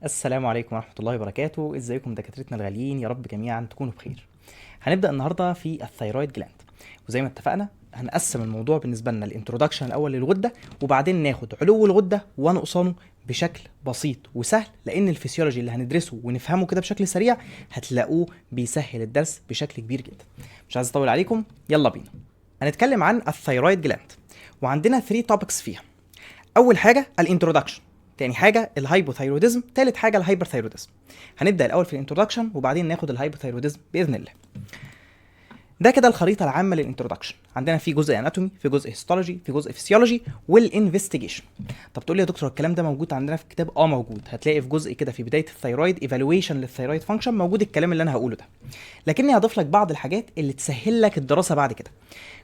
السلام عليكم ورحمة الله وبركاته. ازيكم دكاترتنا الغاليين؟ يا رب جميعا تكونوا بخير. هنبدأ النهاردة في ال thyroid gland، وزي ما اتفقنا هنقسم الموضوع بالنسبة لنا ال introduction الأول للغدة، وبعدين ناخد علو الغدة ونقصانه بشكل بسيط وسهل، لأن الفسيولوجي اللي هندرسه ونفهمه كده بشكل سريع هتلاقوه بيسهل الدرس بشكل كبير جدا. مش عايز اطول عليكم، يلا بينا. هنتكلم عن ال thyroid gland، وعندنا 3 topics فيها. اول حاجة ال introduction، تاني حاجة ال hypothyroidism، تالت حاجة ال hyperthyroidism. هنبدا الاول في ال introduction وبعدين ناخد ال hypothyroidism باذن الله. ده كده الخريطة العامة لل introduction. عندنا في جزء anatomy، في جزء histology، في جزء فسيولوجي، وال investigation. طب تقول لي يا دكتور الكلام ده موجود عندنا في الكتاب؟ اه موجود، هتلاقي في جزء كده في بداية ال thyroid evaluation لل thyroid function موجود الكلام اللي انا هقوله ده، لكني هضيف لك بعض الحاجات اللي تسهل لك الدراسة بعد كده.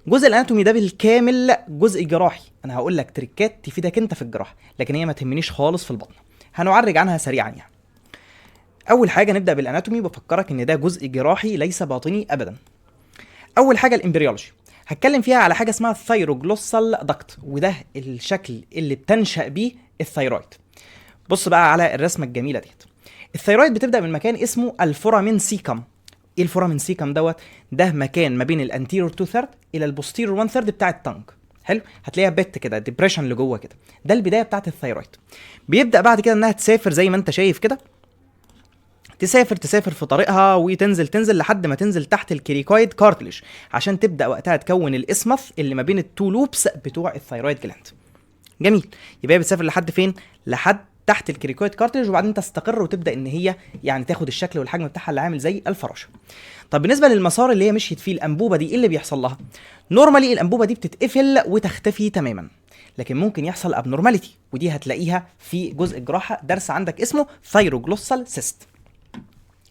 جزء ال anatomy ده بالكامل جزء جراحي، انا هقول لك تريكات تفيدك انت في الجراحة، لكن هي ما تهمنيش خالص في البطن، هنعرج عنها سريعا يعني. اول حاجة نبدا بال anatomy، بفكرك ان ده جزء جراحي ليس باطني ابدا. اول حاجة ال embryology، هتكلم فيها على حاجة اسمها ال thyroglossal duct، وده الشكل اللي بتنشا بيه ال thyroid. بص بقى على الرسمة الجميلة ديت. ال thyroid بتبدا من مكان اسمه ال foramen cecum. ايه ال foramen cecum دوت؟ ده مكان ما بين ال anterior 2 third الى ال posterior 1 third بتاع ال tongue. حلو، هتلاقيها pit كده، depression لجوه كده، ده البداية بتاعت ال thyroid. بيبدا بعد كده انها تسافر زي ما انت شايف كده، تسافر تسافر في طريقها وتنزل تنزل لحد ما تنزل تحت ال cricoid cartilage، عشان تبدا وقتها تكون ال isthmus اللي ما بين ال two lobes بتوع ال thyroid gland. جميل، يبقى هي بتسافر لحد فين؟ لحد تحت ال cricoid cartilage، وبعدين تستقر وتبدا ان هي يعني تاخد الشكل والحجم بتاعها اللي عامل زي الفراشة. طب بالنسبة للمسار اللي هي مشيت فيه الانبوبة دي، ايه اللي بيحصل لها؟ normally الانبوبة دي بتتقفل وتختفي تماما، لكن ممكن يحصل abnormality، ودي هتلاقيها في جزء الجراحة درس عندك اسمه thyroglossal cyst.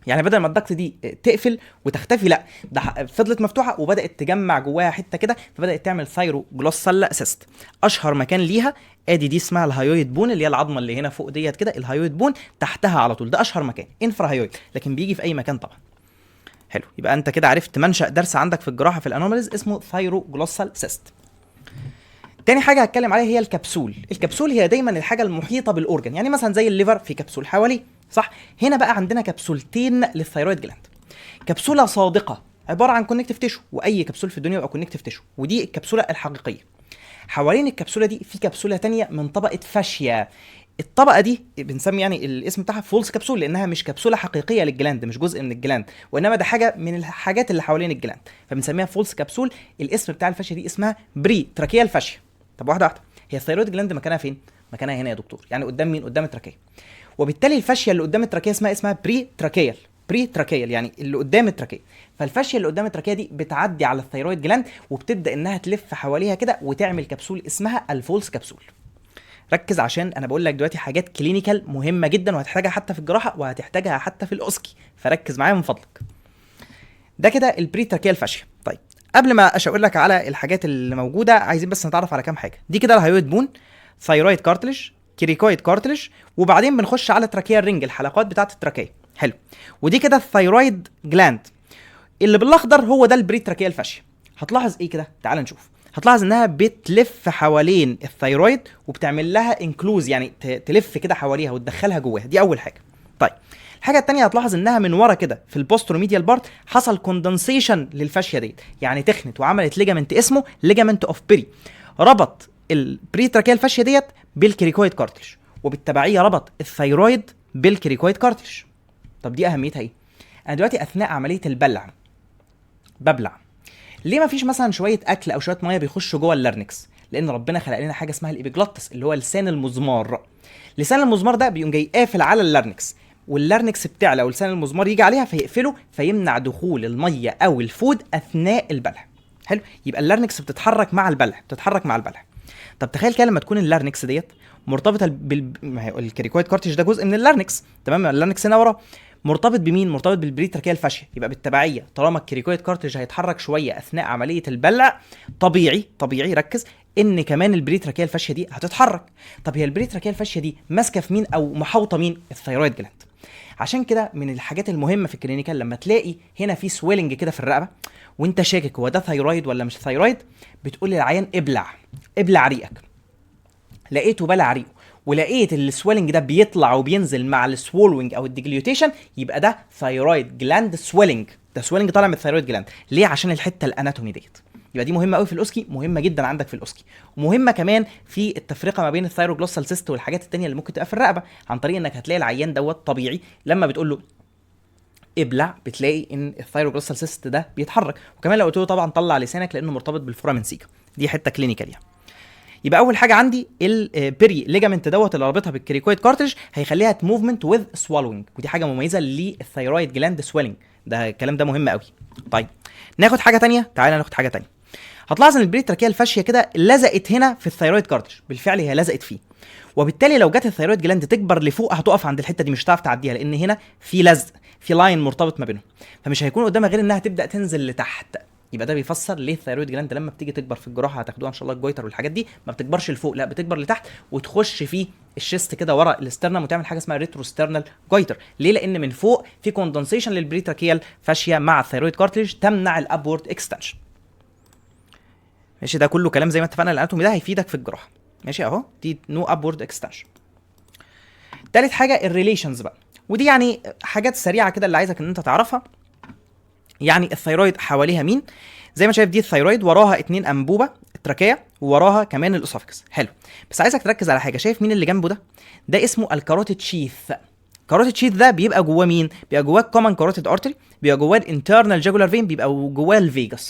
يعني بدل ما ال duct دي تقفل وتختفي، لا ده فضلت مفتوحة وبدات تجمع جواها حتة كده، فبدات تعمل thyroglossal cyst. اشهر مكان ليها ادي دي اسمها ال hyoid bone، اللي هي العظمة اللي هنا فوق ديت كده، ال hyoid bone تحتها على طول، ده اشهر مكان infrahyoid، لكن بيجي في اي مكان طبعا. حلو، يبقى انت كده عرفت منشا درس عندك في الجراحة في ال anomalies اسمه thyroglossal cyst. تاني حاجة هتكلم عليها هي ال capsule. ال capsule هي دايما الحاجة المحيطة بال organ، يعني مثلا زي ال liver في كبسول حواليه، صح؟ هنا بقى عندنا كبسولتين لل thyroid gland. كبسولة صادقة عبارة عن connective tissue، واي كبسول في الدنيا يبقى connective tissue، ودي الكبسولة الحقيقيه. حوالين الكبسولة دي في كبسولة تانية من طبقه fascia. الطبقة دي بنسمي يعني الاسم بتاعها false capsule، لانها مش كبسولة حقيقية لل gland، مش جزء من ال gland، وانما ده حاجة من الحاجات اللي حوالين ال gland، فبنسميها false capsule. الاسم بتاع ال fascia دي اسمها pretracheal fascia. طب واحدة واحده، هي ال thyroid gland مكانها فين؟ مكانها هنا يا دكتور، يعني قدام مين؟ قدام ال trachea، وبالتالي ال fascia اللي قدام ال trachea اسمها pretracheal. pretracheal يعني اللي قدام ال trachea. فال fascia اللي قدام ال trachea دي بتعدي على ال thyroid gland وبتبدا انها تلف حواليها كده وتعمل كبسول اسمها ال false capsule. ركز عشان انا بقول لك دلوقتي حاجات clinical مهمة جدا، وهتحتاجها حتى في الجراحة وهتحتاجها حتى في ال OSCE، فركز معايا من فضلك. ده كده ال pretracheal fascia. طيب قبل ما اشاور لك على الحاجات اللي موجودة، عايزين بس نتعرف على كام حاجة. دي كده ال hyoid bone، thyroid cartilage، cricoid cartilage، وبعدين بنخش على tracheal ring، الحلقات بتاعه ال trachea. حلو، ودي كده ال thyroid gland. اللي بالاخضر هو ده ال pretracheal fascia. هتلاحظ ايه كده؟ تعال نشوف. هتلاحظ انها بتلف حوالين ال thyroid وبتعمل لها enclose، يعني تلف كده حواليها وتدخلها جواها. دي اول حاجة. طيب الحاجة الثانية هتلاحظ انها من ورا كده في ال posteromedial part حصل condensation لل fascia ديت، يعني تخنت وعملت ligament اسمه ligament of Berry، ربط ال pretracheal fascia ديت بال cricoid cartilage، وبالتبعيه ربط ال thyroid بال cricoid cartilage. طب دي اهميتها ايه؟ انا دلوقتي اثناء عملية البلع ببلع، ليه ما فيش مثلا شوية اكل او شوية مية بيخشوا جوه ال larynx؟ لان ربنا خلق لنا حاجة اسمها ال epiglottis، اللي هو لسان المزمار. لسان المزمار ده بيقوم جاي قافل على ال larynx، وال larynx بتعلى ولسان المزمار يجي عليها فيقفله، فيمنع دخول المية او ال food اثناء البلع. حلو، يبقى ال larynx بتتحرك مع البلع، بتتحرك مع البلع. طب تخيل كده لما تكون ال larynx ديت مرتبطة ما هي ال cricoid cartilage ده جزء من ال larynx، تمام؟ ال larynx هنا ورا مرتبط بمين؟ مرتبط بال pretracheal fascia. يبقى بالتبعيه طالما ال cricoid cartilage هيتحرك شوية اثناء عملية البلع، طبيعي طبيعي ركز ان كمان ال pretracheal fascia دي هتتحرك. طب هي ال pretracheal fascia دي ماسكه في مين او محاوطه مين؟ ال thyroid gland. عشان كده من الحاجات المهمة في ال clinical لما تلاقي هنا في swelling كده في الرقبة وانت شاكك هو ده thyroid ولا مش thyroid، بتقول للعيان ابلع، ابلع ريقك. لقيته بلع ريقه ولقيت ال swelling ده بيطلع وبينزل مع ال swallowing او ال deglutition، يبقى ده thyroid gland swelling. ده swelling طالع من ال thyroid gland. ليه؟ عشان الحتة ال anatomy ديت. يبقى دي مهمة قوي في ال OSCE، مهمة جدا عندك في ال OSCE، ومهمة كمان في التفرقة ما بين ال thyroglossal cyst والحاجات التانية اللي ممكن تبقى في الرقبه، عن طريق انك هتلاقي العيان دوت طبيعي لما بتقول له ابلع بتلاقي ان ال thyroglossal cyst ده بيتحرك، وكمان لو قلت له طبعا طلع لسانك لانه مرتبط بال foramen cecum. دي حتة clinical يعني. يبقى اول حاجة عندي ال berry ligament دوت اللي رابطها بال cricoid cartilage هيخليها movement with swallowing، ودي حاجة مميزة لل thyroid gland swelling. ده الكلام ده مهم قوي. طيب ناخد حاجة تانية، تعالى ناخد حاجة تانية. هتلاحظ ان ال pretracheal fascia كده لزقت هنا في ال thyroid cartilage، بالفعل هي لزقت فيه، وبالتالي لو جت ال thyroid gland تكبر لفوق هتقف عند الحتة دي، مش هتعرف تعديها، لان هنا في لزق، في line مرتبط ما بينهم، فمش هيكون قدامها غير انها تبدا تنزل لتحت. يبقى ده بيفسر ليه ال thyroid gland لما بتيجي تكبر في الجراحة، هتاخدوها ان شاء الله ال goiter والحاجات دي، ما بتكبرش لفوق، لا بتكبر لتحت وتخش في ال chest كده ورا ال sternum وتعمل حاجة اسمها retrosternal goiter. ليه؟ لان من فوق في condensation لل pretracheal fascia مع ال thyroid cartilage تمنع ال upward extension. ماشي، ده كله كلام زي ما اتفقنا ال anatomy ده هيفيدك في الجراحة. ماشي اهو، دي no upward extension. تالت حاجة ال relations بقى، ودي يعني حاجات سريعة كده اللي عايزك ان انت تعرفها. يعني ال thyroid حواليها مين؟ زي ما شايف دي ال thyroid وراها اتنين انبوبة ال trachea ووراها كمان ال esophagus. حلو، بس عايزك تركز على حاجة. شايف مين اللي جنبه ده؟ ده اسمه ال carotid sheath. carotid sheath ده بيبقى جواه مين؟ بيبقى جواه ال common carotid artery، بيبقى جواه ال internal jugular vein، بيبقى جواه ال vagus.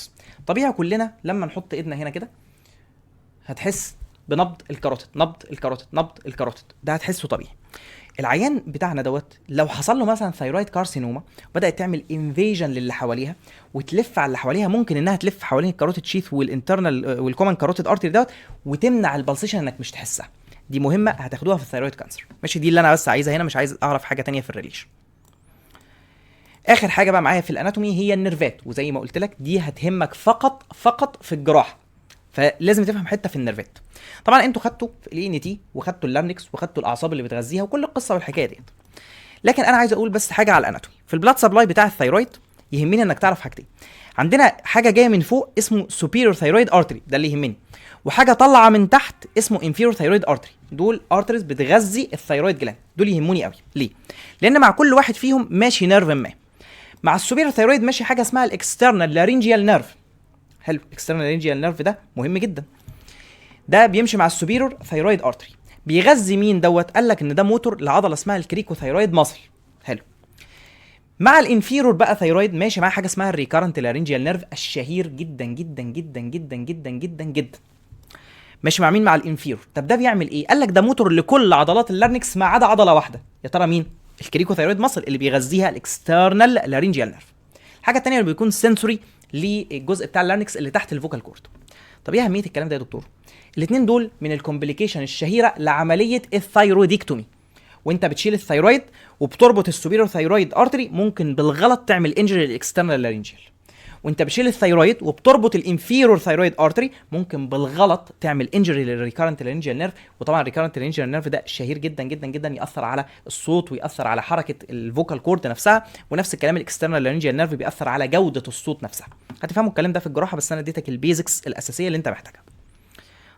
طبيعي كلنا لما نحط ايدنا هنا كده هتحس بنبض ال carotid، نبض ال carotid، نبض ال carotid، ده هتحسه طبيعي. العيان بتاعنا دوت لو حصل له مثلا thyroid carcinoma بدات تعمل invasion للي حواليها وتلف على اللي حواليها، ممكن انها تلف حوالين ال carotid sheath وال internal وال common carotid artery دوت وتمنع ال pulsation انك مش تحسها. دي مهمة هتاخدوها في ال thyroid cancer. ماشي، دي اللي انا بس عايزها هنا، مش عايز اعرف حاجة تانية في ال relation. اخر حاجة بقى معايا في ال anatomy هي ال nerve ات، وزي ما قلت لك دي هتهمك فقط فقط في الجراحه، فلازم تفهم حتة في ال nerve ات. طبعا انتوا خدتوا في ال ENT وخدتوا ال larynx وخدتوا الاعصاب اللي بتغذيها وكل القصة والحكاية ديت، لكن انا عايز اقول بس حاجة على ال anatomy. في ال blood supply بتاع ال thyroid يهمني انك تعرف حاجتين. عندنا حاجة جاية من فوق اسمه superior thyroid artery، ده اللي يهمني، وحاجه طالعه من تحت اسمه inferior thyroid artery. دول arteries بتغذي ال thyroid gland، دول يهموني قوي. ليه؟ لان مع كل واحد فيهم ماشي nerve. ما مع ال superior thyroid ماشي حاجة اسمها ال external laryngeal nerve. حلو، ال external laryngeal nerve ده مهم جدا، ده بيمشي مع ال superior thyroid artery. بيغذي مين دوت؟ قال لك ان ده موتور لعضله اسمها ال cricothyroid muscle. حلو، مع ال inferior بقى thyroid ماشي معاه حاجة اسمها ال recurrent laryngeal nerve الشهير جدا جدا جدا جدا جدا جدا جدا. ماشي مع مين؟ مع ال inferior. طب ده بيعمل ايه؟ قال لك ده موتور لكل عضلات ال larynx ما عدا عضلة واحده. يا ترى مين؟ ال cricothyroid muscle اللي بيغذيها ال external laryngeal nerve. الحاجة الثانية اللي بيكون sensory للجزء بتاع ال larynx اللي تحت ال vocal cord. طب ايه اهمية الكلام ده يا دكتور؟ الاثنين دول من ال complication الشهيرة لعملية ال thyroidectomy. وانت بتشيل ال thyroid وبتربط ال superior thyroid artery ممكن بالغلط تعمل injury لل external laryngeal. وانت بتشيل ال thyroid وبتربط ال inferior thyroid artery ممكن بالغلط تعمل injury لل recurrent laryngeal nerve. وطبعا ال recurrent laryngeal nerve ده شهير جدا جدا جدا، ياثر على الصوت وياثر على حركة ال vocal cord نفسها، ونفس الكلام ال external laryngeal nerve بيأثر على جوده الصوت نفسها. هتفهموا الكلام ده في الجراحة، بس انا اديتك ال basics الاساسية اللي انت محتاجها.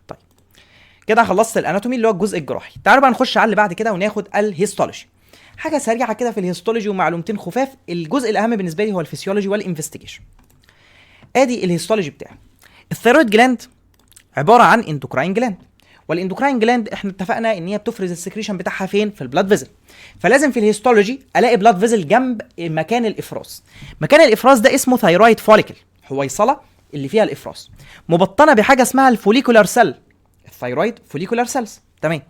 طيب كده خلصت ال anatomy اللي هو الجزء الجراحي. تعالوا بقى نخش على اللي بعد كده وناخد ال histology. حاجة سريعة كده في ال histology ومعلومتين خفاف. الجزء الاهم بالنسبة لي هو ال physiology وال investigation. ادي ال histology بتاعي. ال thyroid gland عبارة عن endocrine gland، وال endocrine gland احنا اتفقنا ان هي بتفرز ال secretion بتاعها فين؟ في ال blood vessel. فلازم في ال histology الاقي blood vessel جنب مكان الافراز. مكان الافراز ده اسمه thyroid follicle، حويصله اللي فيها الافراز، مبطنه بحاجة اسمها ال follicular cell، ال thyroid follicular cells. تمام،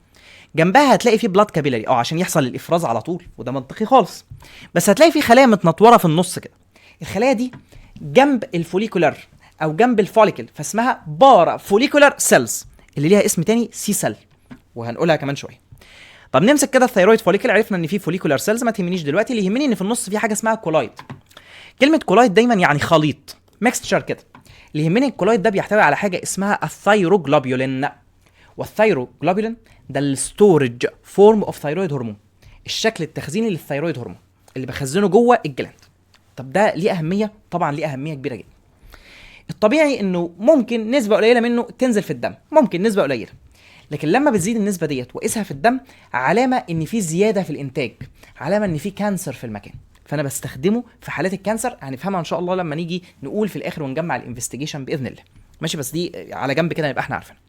جنبها هتلاقي فيه blood capillary عشان يحصل الافراز على طول، وده منطقي خالص. بس هتلاقي فيه خلايا متنطوره في النص كده، الخلايا دي جنب ال follicular او جنب ال follicle، فاسمها parafollicular cells اللي ليها اسم تاني C cell، وهنقولها كمان شوية. طب نمسك كده ال thyroid follicle، عرفنا ان في follicular cells، ما تهمنيش دلوقتي، اللي يهمني ان في النص في حاجة اسمها colloid. كلمة colloid دايما يعني خليط، mixture كده. اللي يهمني ال colloid ده بيحتوي على حاجة اسمها ال thyroglobulin، وال thyroglobulin ده ال storage form of thyroid hormone، الشكل التخزيني لل thyroid hormone اللي بخزنه جوه ال gland. طب ده ليه اهمية؟ طبعا ليه اهمية كبيرة جدا. الطبيعي انه ممكن نسبه قليله منه تنزل في الدم، ممكن نسبه قليله، لكن لما بتزيد النسبة ديت وقيسها في الدم، علامة ان في زيادة في الانتاج، علامة ان في cancer في المكان. فانا بستخدمه في حالات ال cancer، هنفهمها ان شاء الله لما نيجي نقول في الاخر ونجمع ال investigation باذن الله. ماشي، بس دي على جنب كده نبقى احنا عارفينها.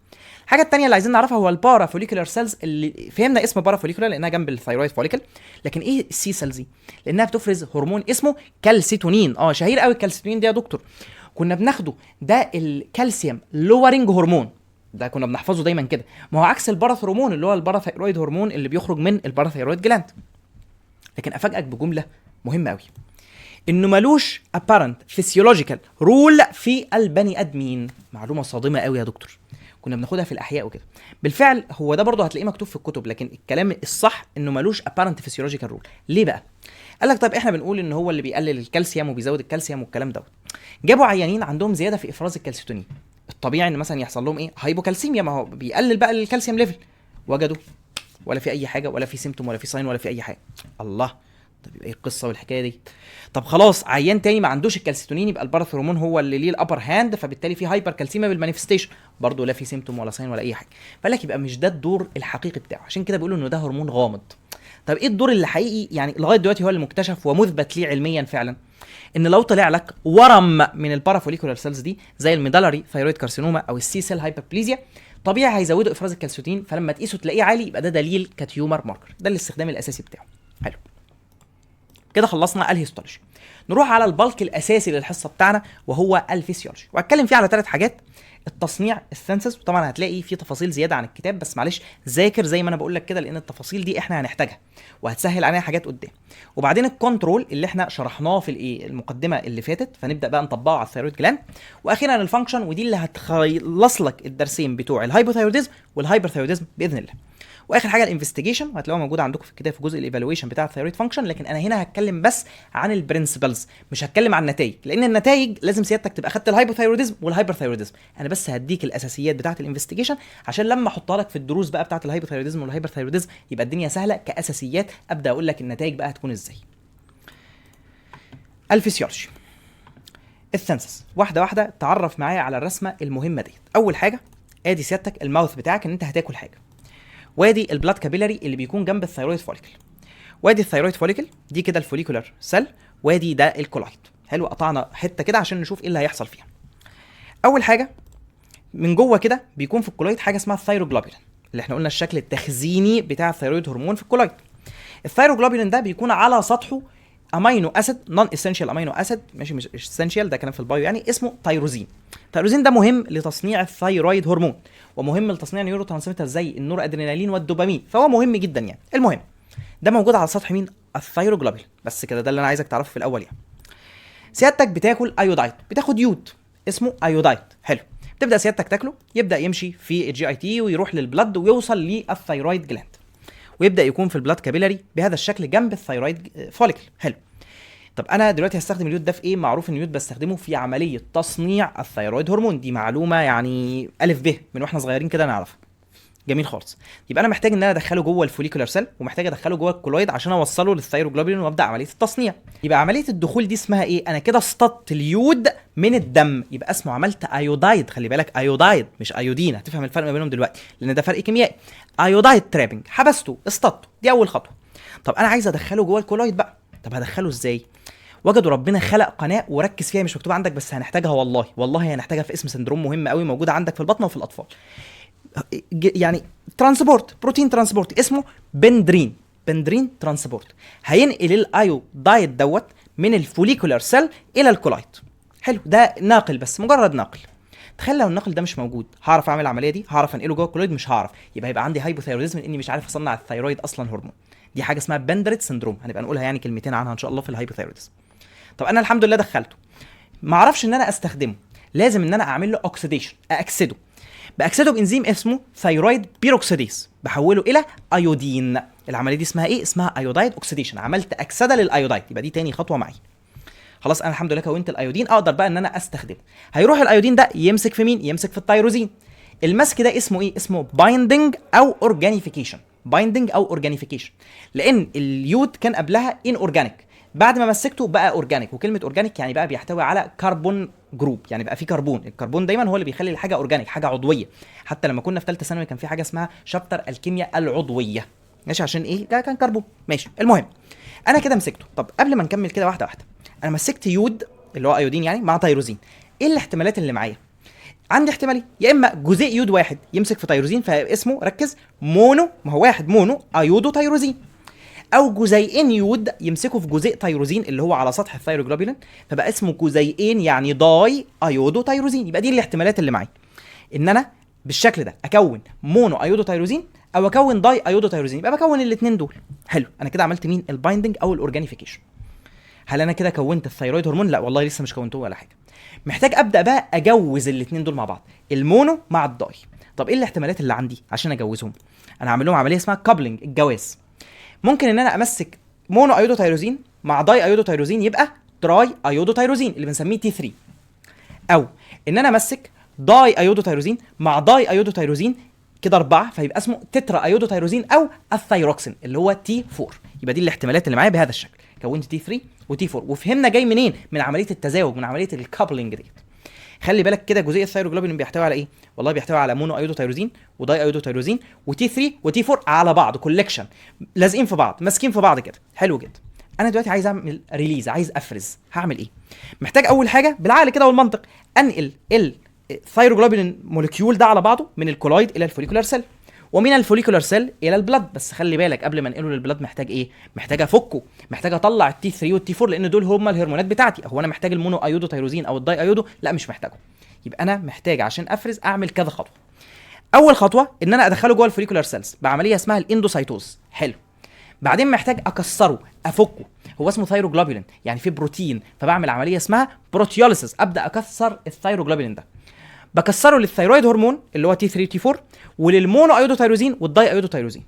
الحاجة الثانية اللي عايزين نعرفها هو ال parafollicular cells، اللي فهمنا اسم parafollicular لانها جنب ال thyroid follicle، لكن ايه ال C cells دي؟ لانها بتفرز هرمون اسمه كالسيتونين. شهير قوي الكالسيتونين ده يا دكتور، كنا بناخده، ده ال calcium lowering hormone، ده كنا بنحفظه دايما كده. ما هو عكس ال parathormone اللي هو ال parathyroid hormone اللي بيخرج من ال parathyroid gland. لكن افاجئك بجملة مهمة قوي، انه ملوش apparent physiological role في البني ادمين. معلومة صادمه قوي يا دكتور، كنا بناخدها في الاحياء وكده. بالفعل هو ده برضه هتلاقيه مكتوب في الكتب، لكن الكلام الصح انه ملوش apparent physiological role. ليه بقى؟ قال لك طيب احنا بنقول ان هو اللي بيقلل الكالسيوم وبيزود الكالسيوم والكلام دوت. جابوا عيانين عندهم زيادة في افراز الكالسيتونين، الطبيعي ان مثلا يحصل لهم ايه؟ hypocalcemia، ما هو بيقلل بقى ال calcium level. وجدوا ولا في اي حاجة، ولا في symptom ولا في sign ولا في اي حاجة. الله، طب يبقى ايه القصة والحكاية دي؟ طب خلاص، عيان تاني ما عندوش الكالسيتونين، يبقى ال parathormone هو اللي ليه ال upper hand، فبالتالي في hypercalcemia بال manifestation، برضه لا في symptom ولا sign ولا اي حاجة. فقال لك يبقى مش ده الدور الحقيقي بتاعه، عشان كده بيقولوا انه ده هرمون غامض. طب ايه الدور اللي حقيقي يعني لغاية دلوقتي هو اللي مكتشف ومثبت ليه علميا فعلا؟ ان لو طلع لك ورم من ال parafollicular cells دي زي ال medullary thyroid carcinoma او ال C cell hyperplasia، طبيعي هيزودوا افراز الكالسيتونين، فلما تقيسه تلاقيه عالي، يبقى ده دليل ك tumor marker. ده الاستخدام الاساسي بتاعه. حلو كده، خلصنا ال histology. نروح على ال bulk الاساسي للحصه بتاعنا وهو الفسيولوجي، وهتكلم فيه على ثلاث حاجات: التصنيع، ال synthesis، وطبعا هتلاقي في تفاصيل زيادة عن الكتاب، بس معلش ذاكر زي ما انا بقول لك كده، لان التفاصيل دي احنا هنحتاجها وهتسهل علينا حاجات قدام. وبعدين ال control اللي احنا شرحناه في الايه المقدمة اللي فاتت، فنبدا بقى نطبقه على ال thyroid gland. واخيرا ال function، ودي اللي هتخلص لك الدرسين بتوع ال hypothyroidism وال hyperthyroidism باذن الله. واخر حاجة ال investigation، وهتلاقوها موجودة عندكم في الكتاب في جزء ال evaluation بتاع ال thyroid function. لكن انا هنا هتكلم بس عن ال principles، مش هتكلم عن النتائج، لان النتائج لازم سيادتك تبقى خدت ال hypothyroidism وال hyperthyroidism. انا بس هديك الاساسيات بتاعه ال investigation عشان لما احطها لك في الدروس بقى بتاعه ال hypothyroidism وال hyperthyroidism يبقى الدنيا سهلة كاساسيات، ابدا اقول لك النتائج بقى هتكون ازاي. ال physiology، ال synthesis، واحدة واحده. تعرف معايا على الرسمة المهمة ديت. اول حاجة، ادي سيادتك ال mouth بتاعك ان انت هتاكل حاجه، وادي ال blood capillary اللي بيكون جنب ال thyroid follicle، وادي ال thyroid follicle، دي كده ال follicular cell، وادي ده ال colloid. حلو، قطعنا حتة كده عشان نشوف ايه اللي هيحصل فيها. اول حاجة، من جوه كده بيكون في ال colloid حاجة اسمها ال thyroglobulin، اللي احنا قلنا الشكل التخزيني بتاع ال thyroid hormone في ال colloid. ال thyroglobulin ده بيكون على سطحه amino acid، non essential amino acid، ماشي، مش essential، ده كلام في ال bio يعني، اسمه tyrosine. ال tyrosine ده مهم لتصنيع ال thyroid hormone ومهم لتصنيع neurotransmitter زي النور ادرينالين والدوبامين، فهو مهم جدا يعني. المهم ده موجود على سطح مين؟ ال thyroglobulin. بس كده، ده اللي انا عايزك تعرفه في الاول. يعني سيادتك بتاكل iodide، بتاخد يود اسمه iodide. حلو، تبدا سيادتك تاكله، يبدا يمشي في ال GIT ويروح لل blood ويوصل لل thyroid gland، ويبدا يكون في ال blood capillary بهذا الشكل جنب ال thyroid follicle. حلو، طب انا دلوقتي هستخدم اليود ده في ايه؟ معروف ان اليود بستخدمه في عملية تصنيع ال thyroid hormone، دي معلومة يعني الف ب من واحنا صغيرين كده نعرفها. جميل خالص، يبقى انا محتاج ان انا ادخله جوه ال follicular cell ومحتاج ادخله جوه ال colloid عشان اوصله لل thyroglobulin وابدا عملية التصنيع. يبقى عملية الدخول دي اسمها ايه؟ انا كده اصطدت اليود من الدم، يبقى اسمه عملت iodide. خلي بالك، iodide مش iodine، هتفهم الفرق ما بينهم دلوقتي لان ده فرق كيميائي. iodide trapping، حبسته، اصطدته، دي اول خطوة. طب انا عايز ادخله جوه ال colloid بقى، طب هدخله ازاي؟ وجدوا ربنا خلق قناه، وركز فيها، مش مكتوبة عندك بس هنحتاجها، والله والله هنحتاجها في اسم syndrome مهم قوي موجودة عندك في البطنه وفي الاطفال. يعني transport، protein transport اسمه pendrin، pendrin transport، هينقل ال iodide دوت من ال follicular cell الى ال colloid. حلو، ده ناقل بس، مجرد ناقل. تخيل لو الناقل ده مش موجود، هعرف اعمل العملية دي؟ هعرف انقله جوه ال colloid؟ مش هعرف. يبقى هيبقى عندي hypothyroidism لاني مش عارف اصنع ال thyroid اصلا هرمون. دي حاجة اسمها Pendred syndrome، هنبقى نقولها يعني كلمتين عنها ان شاء الله في ال hypothyroidism. طب انا الحمد لله دخلته، ما اعرفش ان انا استخدمه، لازم ان انا اعمل له oxidation، اكسده. باكسده بانزيم اسمه thyroid peroxidase، بحوله الى iodine. العملية دي اسمها ايه؟ اسمها iodide oxidation. عملت اكسده لل iodide، يبقى دي تاني خطوة معي. خلاص، انا الحمد لله كونت ال iodine، اقدر بقى ان انا استخدمه. هيروح ال iodine ده يمسك في مين؟ يمسك في التيروزين. المسك ده اسمه ايه؟ اسمه binding او organification. binding او organification، لان اليود كان قبلها inorganic، بعد ما مسكته بقى organic، وكلمه organic يعني بقى بيحتوي على carbon group، يعني بقى فيه كربون. الكربون دايما هو اللي بيخلي الحاجة organic، حاجة عضوية. حتى لما كنا في ثالثة ثانوي كان في حاجة اسمها chapter الكيمياء العضوية، ماشي؟ عشان ايه؟ ده كان كربون، ماشي. المهم انا كده مسكته. طب قبل ما نكمل كده واحدة واحدة، انا مسكت يود اللي هو iodine يعني مع تيروزين، ايه الاحتمالات اللي معايا؟ عندي احتمالين، يا اما جزيء يود واحد يمسك في تيروزين فاسمه، ركز، mono، ما هو واحد، mono iodotyrosine، او جزيئين يود يمسكوا في جزيء تيروزين اللي هو على سطح ال thyroglobulin فبقى اسمه جزيئين يعني diiodotyrosine. يبقى دي الاحتمالات اللي معايا، ان انا بالشكل ده اكون mono iodotyrosine او اكون diiodotyrosine، يبقى بكون الاثنين دول. حلو، انا كده عملت مين؟ ال binding او ال organification. هل انا كده كونت ال thyroid hormone؟ لا والله لسه مش كونته ولا حاجة. محتاج ابدا بقى اجوز الاثنين دول مع بعض، ال mono مع ال di. طب ايه الاحتمالات اللي عندي عشان اجوزهم؟ انا هعمل لهم عملية اسمها coupling، الجواز. ممكن ان انا امسك mono iodotyrosine مع diiodotyrosine يبقى triiodotyrosine اللي بنسميه T3، او ان انا امسك diiodotyrosine مع diiodotyrosine كده 4 فيبقى اسمه tetraiodotyrosine او الثايروكسين اللي هو T4. يبقى دي الاحتمالات اللي معايا بهذا الشكل، كونت T3 و T4. وفهمنا جاي منين؟ من عملية التزاوج، من عملية ال coupling ديت. خلي بالك كده جزيء ال thyroglobulin بيحتوي على ايه؟ والله بيحتوي على mono iodotyrosine و diiodotyrosine و T3 و T4 على بعض، collection، لازقين في بعض، ماسكين في بعض كده. حلو جدا. انا دلوقتي عايز اعمل release، عايز افرز، هعمل ايه؟ محتاج اول حاجة بالعقل كده والمنطق انقل ال thyroglobulin molecule ده على بعضه من ال colloid الى ال follicular cell، ومن ال follicular cell الى ال blood. بس خلي بالك قبل ما انقله لل blood محتاج ايه؟ محتاج افكه، محتاج اطلع ال T3 وال T4 لان دول هما الهرمونات بتاعتي. هو انا محتاج ال mono iodotyrosine او ال diiodo؟ لا مش محتاجه. يبقى انا محتاج عشان افرز اعمل كذا خطوة. اول خطوة ان انا ادخله جوه ال follicular cells بعملية اسمها ال endocytosis. حلو. بعدين محتاج اكسره، افكه، هو اسمه thyroglobulin يعني في بروتين، فبعمل عملية اسمها proteolysis، ابدا اكسر ال thyroglobulin ده، بكسره لل thyroid hormone اللي هو T3 T4 ولل mono iodotyrosine وال diiodotyrosine.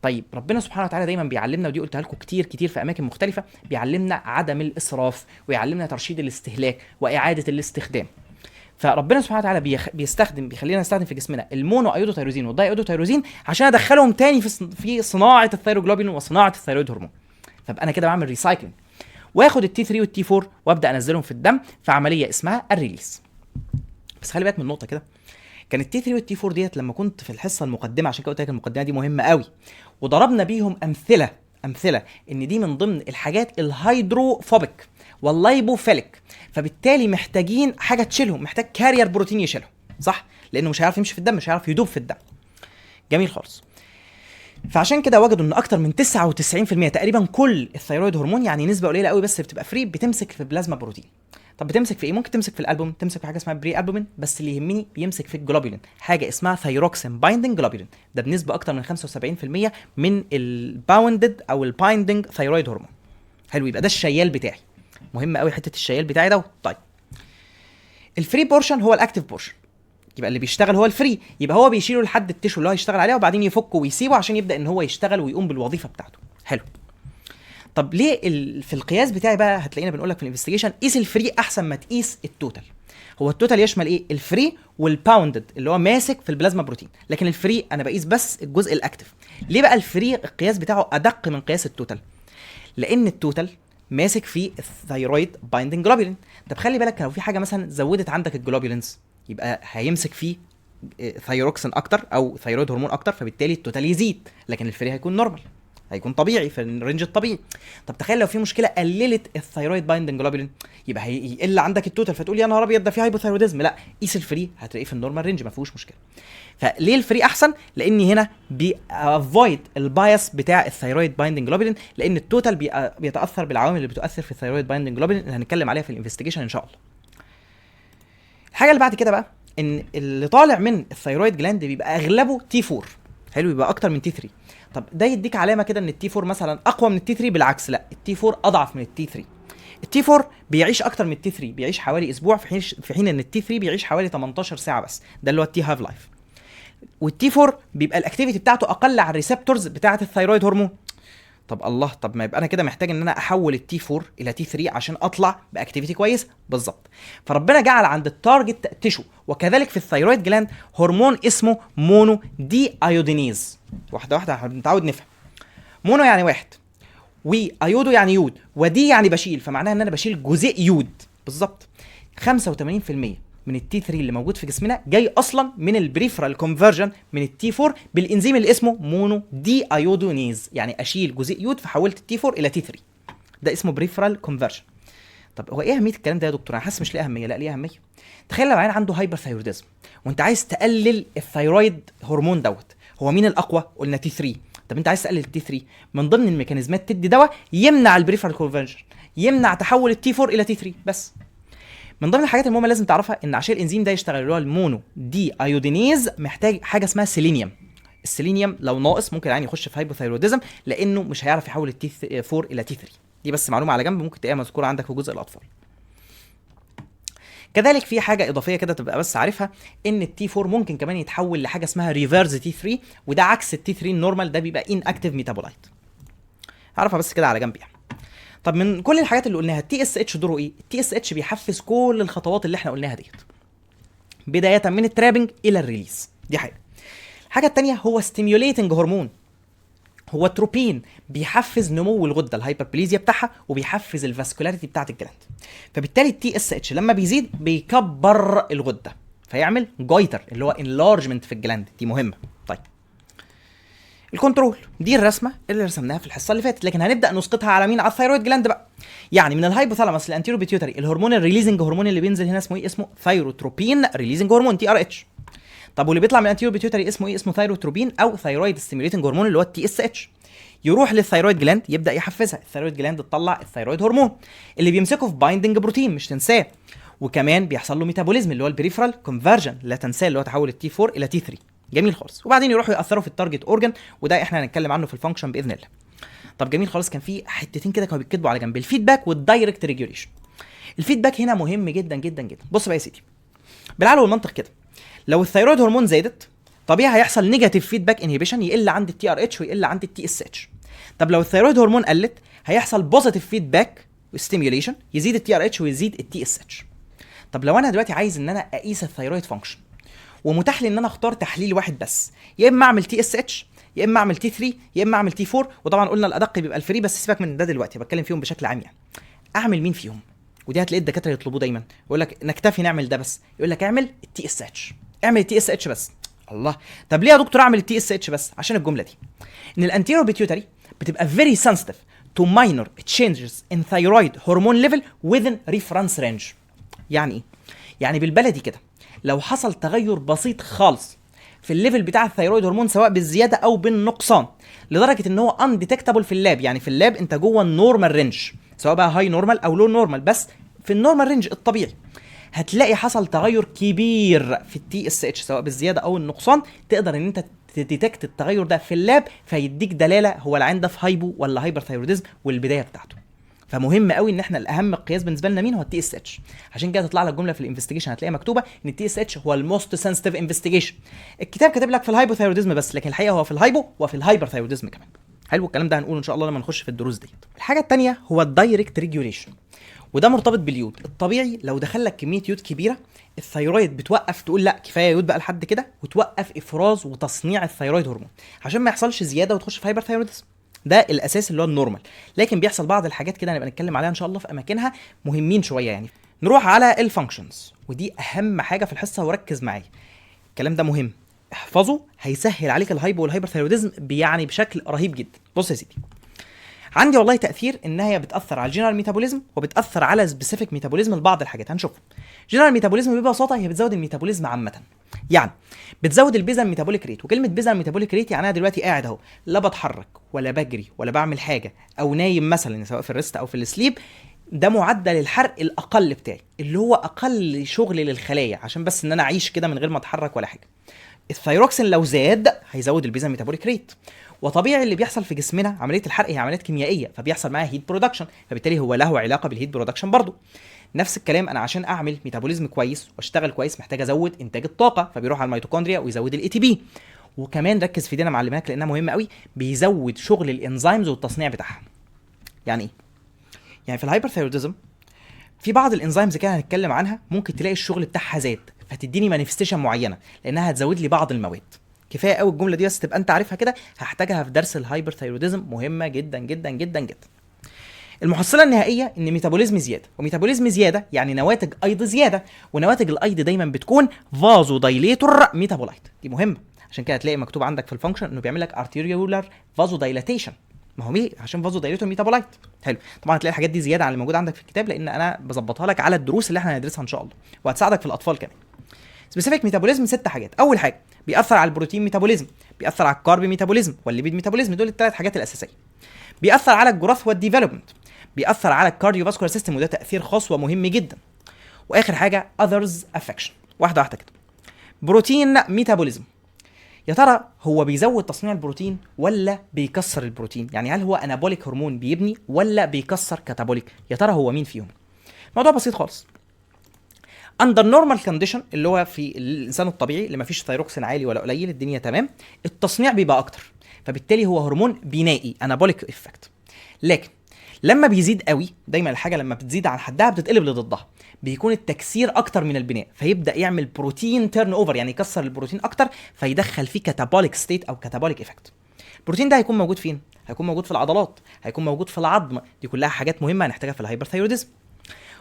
طيب ربنا سبحانه وتعالى دايما بيعلمنا، ودي قلتها لكم كتير كتير في اماكن مختلفة، بيعلمنا عدم الاسراف ويعلمنا ترشيد الاستهلاك واعاده الاستخدام. فربنا سبحانه وتعالى بيخلينا نستخدم في جسمنا ال mono iodotyrosine وال diiodotyrosine عشان ادخلهم تاني في صناعة ال thyroglobulin وصناعة ال thyroid hormone. فابقى انا كده بعمل recycling، واخد ال T3 وال T4 وابدا انزلهم في الدم في عملية اسمها ال release. بس خلي بالك من نقطة كده، كان ال T3 وال T4 ديت لما كنت في الحصة المقدمة، عشان كده قلت لك المقدمة دي مهمة قوي، وضربنا بيهم امثلة ان دي من ضمن الحاجات ال hydrophobic وال lipophilic، فبالتالي محتاجين حاجة تشيلهم، محتاج carrier protein يشيلهم، صح؟ لانه مش هيعرف يمشي في الدم، مش هيعرف يدوب في الدم. جميل خالص. فعشان كده وجدوا ان اكتر من 99% تقريبا كل ال thyroid hormone، يعني نسبه قليله قوي بس بتبقى free، بتمسك في plasma protein. طب بتمسك في ايه؟ ممكن تمسك في الالبوم، تمسك في حاجة اسمها prealbumin، بس اللي يهمني بيمسك في الجلوبولين، حاجة اسمها thyroxine binding globulin، ده بنسبة اكتر من 75% من ال bounded او ال binding thyroid hormone. حلو، يبقى ده الشيال بتاعي، مهم قوي حتة الشيال بتاعي ده. طيب ال free portion هو ال active portion، يبقى اللي بيشتغل هو ال free، يبقى هو بيشيله لحد ال tissue اللي هو هيشتغل عليه وبعدين يفكه ويسيبه عشان يبدا ان هو يشتغل ويقوم بالوظيفة بتاعته. حلو. طب ليه في القياس بتاعي بقى هتلاقينا بنقول لك في ال investigation قيس ال free احسن ما تقيس ال total. هو ال total يشمل ايه؟ ال free وال bounded اللي هو ماسك في ال plasma protein، لكن ال free انا بقيس بس الجزء ال active. ليه بقى ال free القياس بتاعه ادق من قياس ال total؟ لان ال total ماسك في ال thyroid binding globulin. طب خلي بالك لو في حاجة مثلا زودت عندك ال globulins يبقى هيمسك فيه ثايروكسين اكتر او thyroid hormone اكتر، فبالتالي ال total يزيد، لكن ال free هيكون normal، هيكون طبيعي في ال range الطبيعي. طب تخيل لو في مشكلة قللت ال thyroid binding globulin يبقى هيقل عندك ال total، فتقول يا نهار ابيض ده في hypothyroidism. لا، قيس ال free هتلاقيه في ال normal range ما فيهوش مشكلة. فليه ال free احسن؟ لان هنا بي avoid ال bias بتاع ال thyroid binding globulin، لان ال total بيتاثر بالعوامل اللي بتؤثر في ال thyroid binding globulin اللي هنتكلم عليها في ال investigation ان شاء الله. الحاجة اللي بعد كده بقى ان اللي طالع من ال thyroid gland بيبقى اغلبه T4. حلو، يبقى اكتر من T3. طب ده يديك علامة كده ان ال T4 مثلا اقوى من ال T3؟ بالعكس، لا، ال T4 اضعف من ال T3. ال T4 بيعيش اكتر من ال T3، بيعيش حوالي اسبوع، في حين ان ال T3 بيعيش حوالي 18 ساعة بس، ده اللي هو ال T half life. وال T4 بيبقى ال activity بتاعته اقل على ال receptors بتاعه ال thyroid hormone. طب الله، طب ما يبقى انا كده محتاج ان انا احول ال T4 الى T3 عشان اطلع ب activity كويس. بالظبط. فربنا جعل عند ال target tissue وكذلك في ال thyroid gland هرمون اسمه mono deiodinase. واحدة واحدة احنا بنتعود نفهم. mono يعني واحد، و و iodo يعني يود، و de يعني بشيل، فمعناها ان انا بشيل جزيء يود بالظبط. 85% من ال T3 اللي موجود في جسمنا جاي اصلا من ال peripheral conversion من ال T4 بالانزيم اللي اسمه mono deiodinase، يعني اشيل جزيء يود فحولت ال T4 الى T3، ده اسمه peripheral conversion. طب هو ايه اهمية الكلام ده يا دكتور؟ انا حاسس مش ليه اهمية. لا ليه اهمية. تخيل لو عيان عنده hyperthyroidism وانت عايز تقلل ال thyroid hormone دوت، هو مين الاقوى؟ قلنا T3. طب انت عايز تقلل ال T3، من ضمن الميكانيزمات تدي دواء يمنع ال peripheral conversion، يمنع تحول ال T4 الى T3 بس. من ضمن الحاجات المهمة لازم تعرفها ان عشان الانزيم ده يشتغل اللي هو ال mono deiodinase محتاج حاجة اسمها سيلينيوم. السيلينيوم لو ناقص ممكن العيان يخش في hypothyroidism لانه مش هيعرف يحول ال T4 الى T3. دي بس معلومة على جنب ممكن تلاقيها مذكورة عندك في جزء الاطفال. كذلك في حاجة اضافية كده تبقى بس عارفها، ان ال T4 ممكن كمان يتحول لحاجة اسمها reverse T3، وده عكس ال T3 ال normal، ده بيبقى inactive metabolite. اعرفها بس كده على جنب يعني. طب من كل الحاجات اللي قلناها ال TSH دوره ايه؟ ال TSH بيحفز كل الخطوات اللي احنا قلناها ديت، بداية من ال trapping الى ال release، دي حاجة. الحاجة الثانية هو stimulating hormone، هو tropin، بيحفز نمو الغدة ال hyperplasia بتاعها وبيحفز ال vascularity بتاعت ال gland. فبالتالي ال TSH لما بيزيد بيكبر الغدة فيعمل goiter اللي هو enlargement في ال gland، دي مهمة. طيب ال control دي الرسمة اللي رسمناها في الحصة اللي فاتت، لكن هنبدا نسقطها على مين؟ على ال thyroid gland بقى. يعني من ال hypothalamus لل anterior pituitary الهرمون ال releasing hormone اللي بينزل هنا اسمه ايه؟ اسمه thyrotropin releasing hormone TRH. طب واللي بيطلع من ال anterior pituitary اسمه ايه؟ اسمه thyrotropin او thyroid stimulating hormone اللي هو ال TSH. يروح لل thyroid gland يبدا يحفزها، ال thyroid gland تطلع ال thyroid hormone اللي بيمسكه في binding protein مش تنساه، وكمان بيحصل له metabolism اللي هو ال peripheral conversion لا تنساه اللي هو تحول ال T4 الى T3. جميل خالص. وبعدين يروحوا ياثروا في ال target organ، وده احنا هنتكلم عنه في ال function باذن الله. طب جميل خالص. كان في حتتين كده كانوا بيتكتبوا على جنب، ال feedback وال direct regulation. ال feedback هنا مهم جدا جدا جدا. بص بقى يا سيدي، بالعقل والمنطق كده، لو ال thyroid hormone زادت طبيعي هيحصل negative feedback inhibition، يقل عند ال TRH ويقل عند ال TSH. طب لو ال thyroid hormone قلت هيحصل positive feedback stimulation، يزيد ال TRH ويزيد ال TSH. طب لو انا دلوقتي عايز ان انا اقيس ال thyroid function ومتاح لي ان انا اختار تحليل واحد بس، يا اما اعمل TSH يا اما اعمل T3 يا اما اعمل T4، وطبعا قلنا الادق بيبقى ال free، بس سيبك من ده دلوقتي بتكلم فيهم بشكل عام يعني. اعمل مين فيهم؟ ودي هتلاقي الدكاترة يطلبوه دايما، يقول لك نكتفي نعمل ده بس، يقول لك اعمل ال TSH، اعمل ال TSH بس. الله، طب ليه يا دكتور اعمل ال TSH بس؟ عشان الجملة دي، ان ال anterior pituitary بتبقى very sensitive to minor changes in thyroid hormone level within reference range. يعني ايه؟ يعني بالبلدي كده لو حصل تغير بسيط خالص في ال level بتاع ال thyroid hormone سواء بالزيادة او بالنقصان لدرجة ان هو undetectable في ال lab، يعني في ال lab انت جوه ال normal range سواء بقى high normal او low normal، بس في ال normal range الطبيعي هتلاقي حصل تغير كبير في ال TSH سواء بالزيادة او النقصان، تقدر ان انت ت detect التغير ده في ال lab فيديك دلالة هو العيان ده في hypo ولا hyperthyroidism والبداية بتاعته. فمهم قوي ان احنا الاهم قياس بالنسبة لنا مين هو ال TSH. عشان كده تطلع لك جملة في ال investigation هتلاقيها مكتوبة ان ال TSH هو ال most sensitive investigation. الكتاب كاتب لك في ال hypothyroidism بس، لكن الحقيقة هو في ال hypo وفي ال hyperthyroidism كمان. حلو الكلام ده، هنقوله ان شاء الله لما نخش في الدروس ديت. الحاجة الثانية هو ال direct regulation، وده مرتبط باليود. الطبيعي لو دخل لك كمية يود كبيرة ال thyroid بتوقف، تقول لا كفاية يود بقى لحد كده، وتوقف افراز وتصنيع ال thyroid hormone عشان ما يحصلش زيادة وتخش في hyperthyroidism. ده الاساس اللي هو ال normal، لكن بيحصل بعض الحاجات كده هنبقى نتكلم عليها ان شاء الله في اماكنها، مهمين شوية يعني. نروح على ال functions، ودي اهم حاجة في الحصة وركز معايا، الكلام ده مهم احفظه، هيسهل عليك ال hypo وال hyperthyroidism يعني بشكل رهيب جدا. بص يا سيدي، عندي والله تاثير انها هي بتاثر على ال general metabolism وبتاثر على specific metabolism لبعض الحاجات هنشوفها. general metabolism ببساطة هي بتزود ال metabolism عامة، يعني بتزود ال basal metabolic rate. وكلمه basal metabolic rate يعني انا دلوقتي قاعد اهو لا بتحرك ولا بجري ولا بعمل حاجة، او نايم مثلا سواء في ال rest او في ال sleep، ده معدل الحرق الاقل بتاعي اللي هو اقل شغل للخلايا عشان بس ان انا اعيش كده من غير ما اتحرك ولا حاجة. الثيروكسين لو زاد هيزود ال basal metabolic rate، وطبيعي اللي بيحصل في جسمنا عملية الحرق هي عمليات كيميائية فبيحصل معاها heat production، فبالتالي هو له علاقة بال heat production برضه. نفس الكلام انا عشان اعمل metabolism كويس واشتغل كويس محتاج ازود انتاج الطاقة، فبيروح على الميتوكوندريا ويزود ال ATP. وكمان ركز في دي انا معلماك لانها مهمة قوي، بيزود شغل ال enzymes والتصنيع بتاعها. يعني ايه؟ يعني في ال hyperthyroidism في بعض ال enzymes كده هنتكلم عنها ممكن تلاقي الشغل بتاعها زاد فتديني manifestation معينة لانها هتزود لي بعض المواد. كفاية قوي الجملة دي بس تبقى انت عارفها كده، هحتاجها في درس ال hyperthyroidism، مهمة جدا جدا جدا جدا. المحصلة النهائية ان metabolism زياده، و metabolism زيادة يعني نواتج ايض زياده، ونواتج الايض دايما بتكون vasodilator metabolite. دي مهمة، عشان كده هتلاقي مكتوب عندك في ال function انه بيعمل لك arteriolar vasodilatation. ما هو ليه؟ عشان vasodilator metabolite. حلو. طبعا هتلاقي الحاجات دي زيادة عن اللي موجود عندك في الكتاب، لان انا بظبطها لك على الدروس اللي احنا هندرسها ان شاء الله، وهتساعدك في الاطفال كمان. specific metabolism ست حاجات. اول حاجة بيأثر على ال protein metabolism، بيأثر على ال carb metabolism وال lipid metabolism، دول الثلاث حاجات الاساسية. بيأثر على ال growth وال development، بيأثر على ال cardiovascular system، وده تأثير خاص ومهم جدا. واخر حاجة others affection. واحدة واحدة كده. protein metabolism، يا ترى هو بيزود تصنيع البروتين ولا بيكسر البروتين؟ يعني هل هو anabolic hormone بيبني ولا بيكسر catabolic؟ يا ترى هو مين فيهم؟ الموضوع بسيط خالص. under normal condition اللي هو في الانسان الطبيعي اللي ما فيش ثايروكسين عالي ولا قليل، الدنيا تمام، التصنيع بيبقى اكتر، فبالتالي هو هرمون بنائي anabolic effect. لكن لما بيزيد قوي، دايما الحاجة لما بتزيد عن حدها بتتقلب لضدها، بيكون التكسير اكتر من البناء، فيبدا يعمل protein turnover، يعني يكسر البروتين اكتر، فيدخل فيه catabolic state او catabolic effect. البروتين ده هيكون موجود فين؟ هيكون موجود في العضلات، هيكون موجود في العظم، دي كلها حاجات مهمة هنحتاجها في ال hyperthyroidism.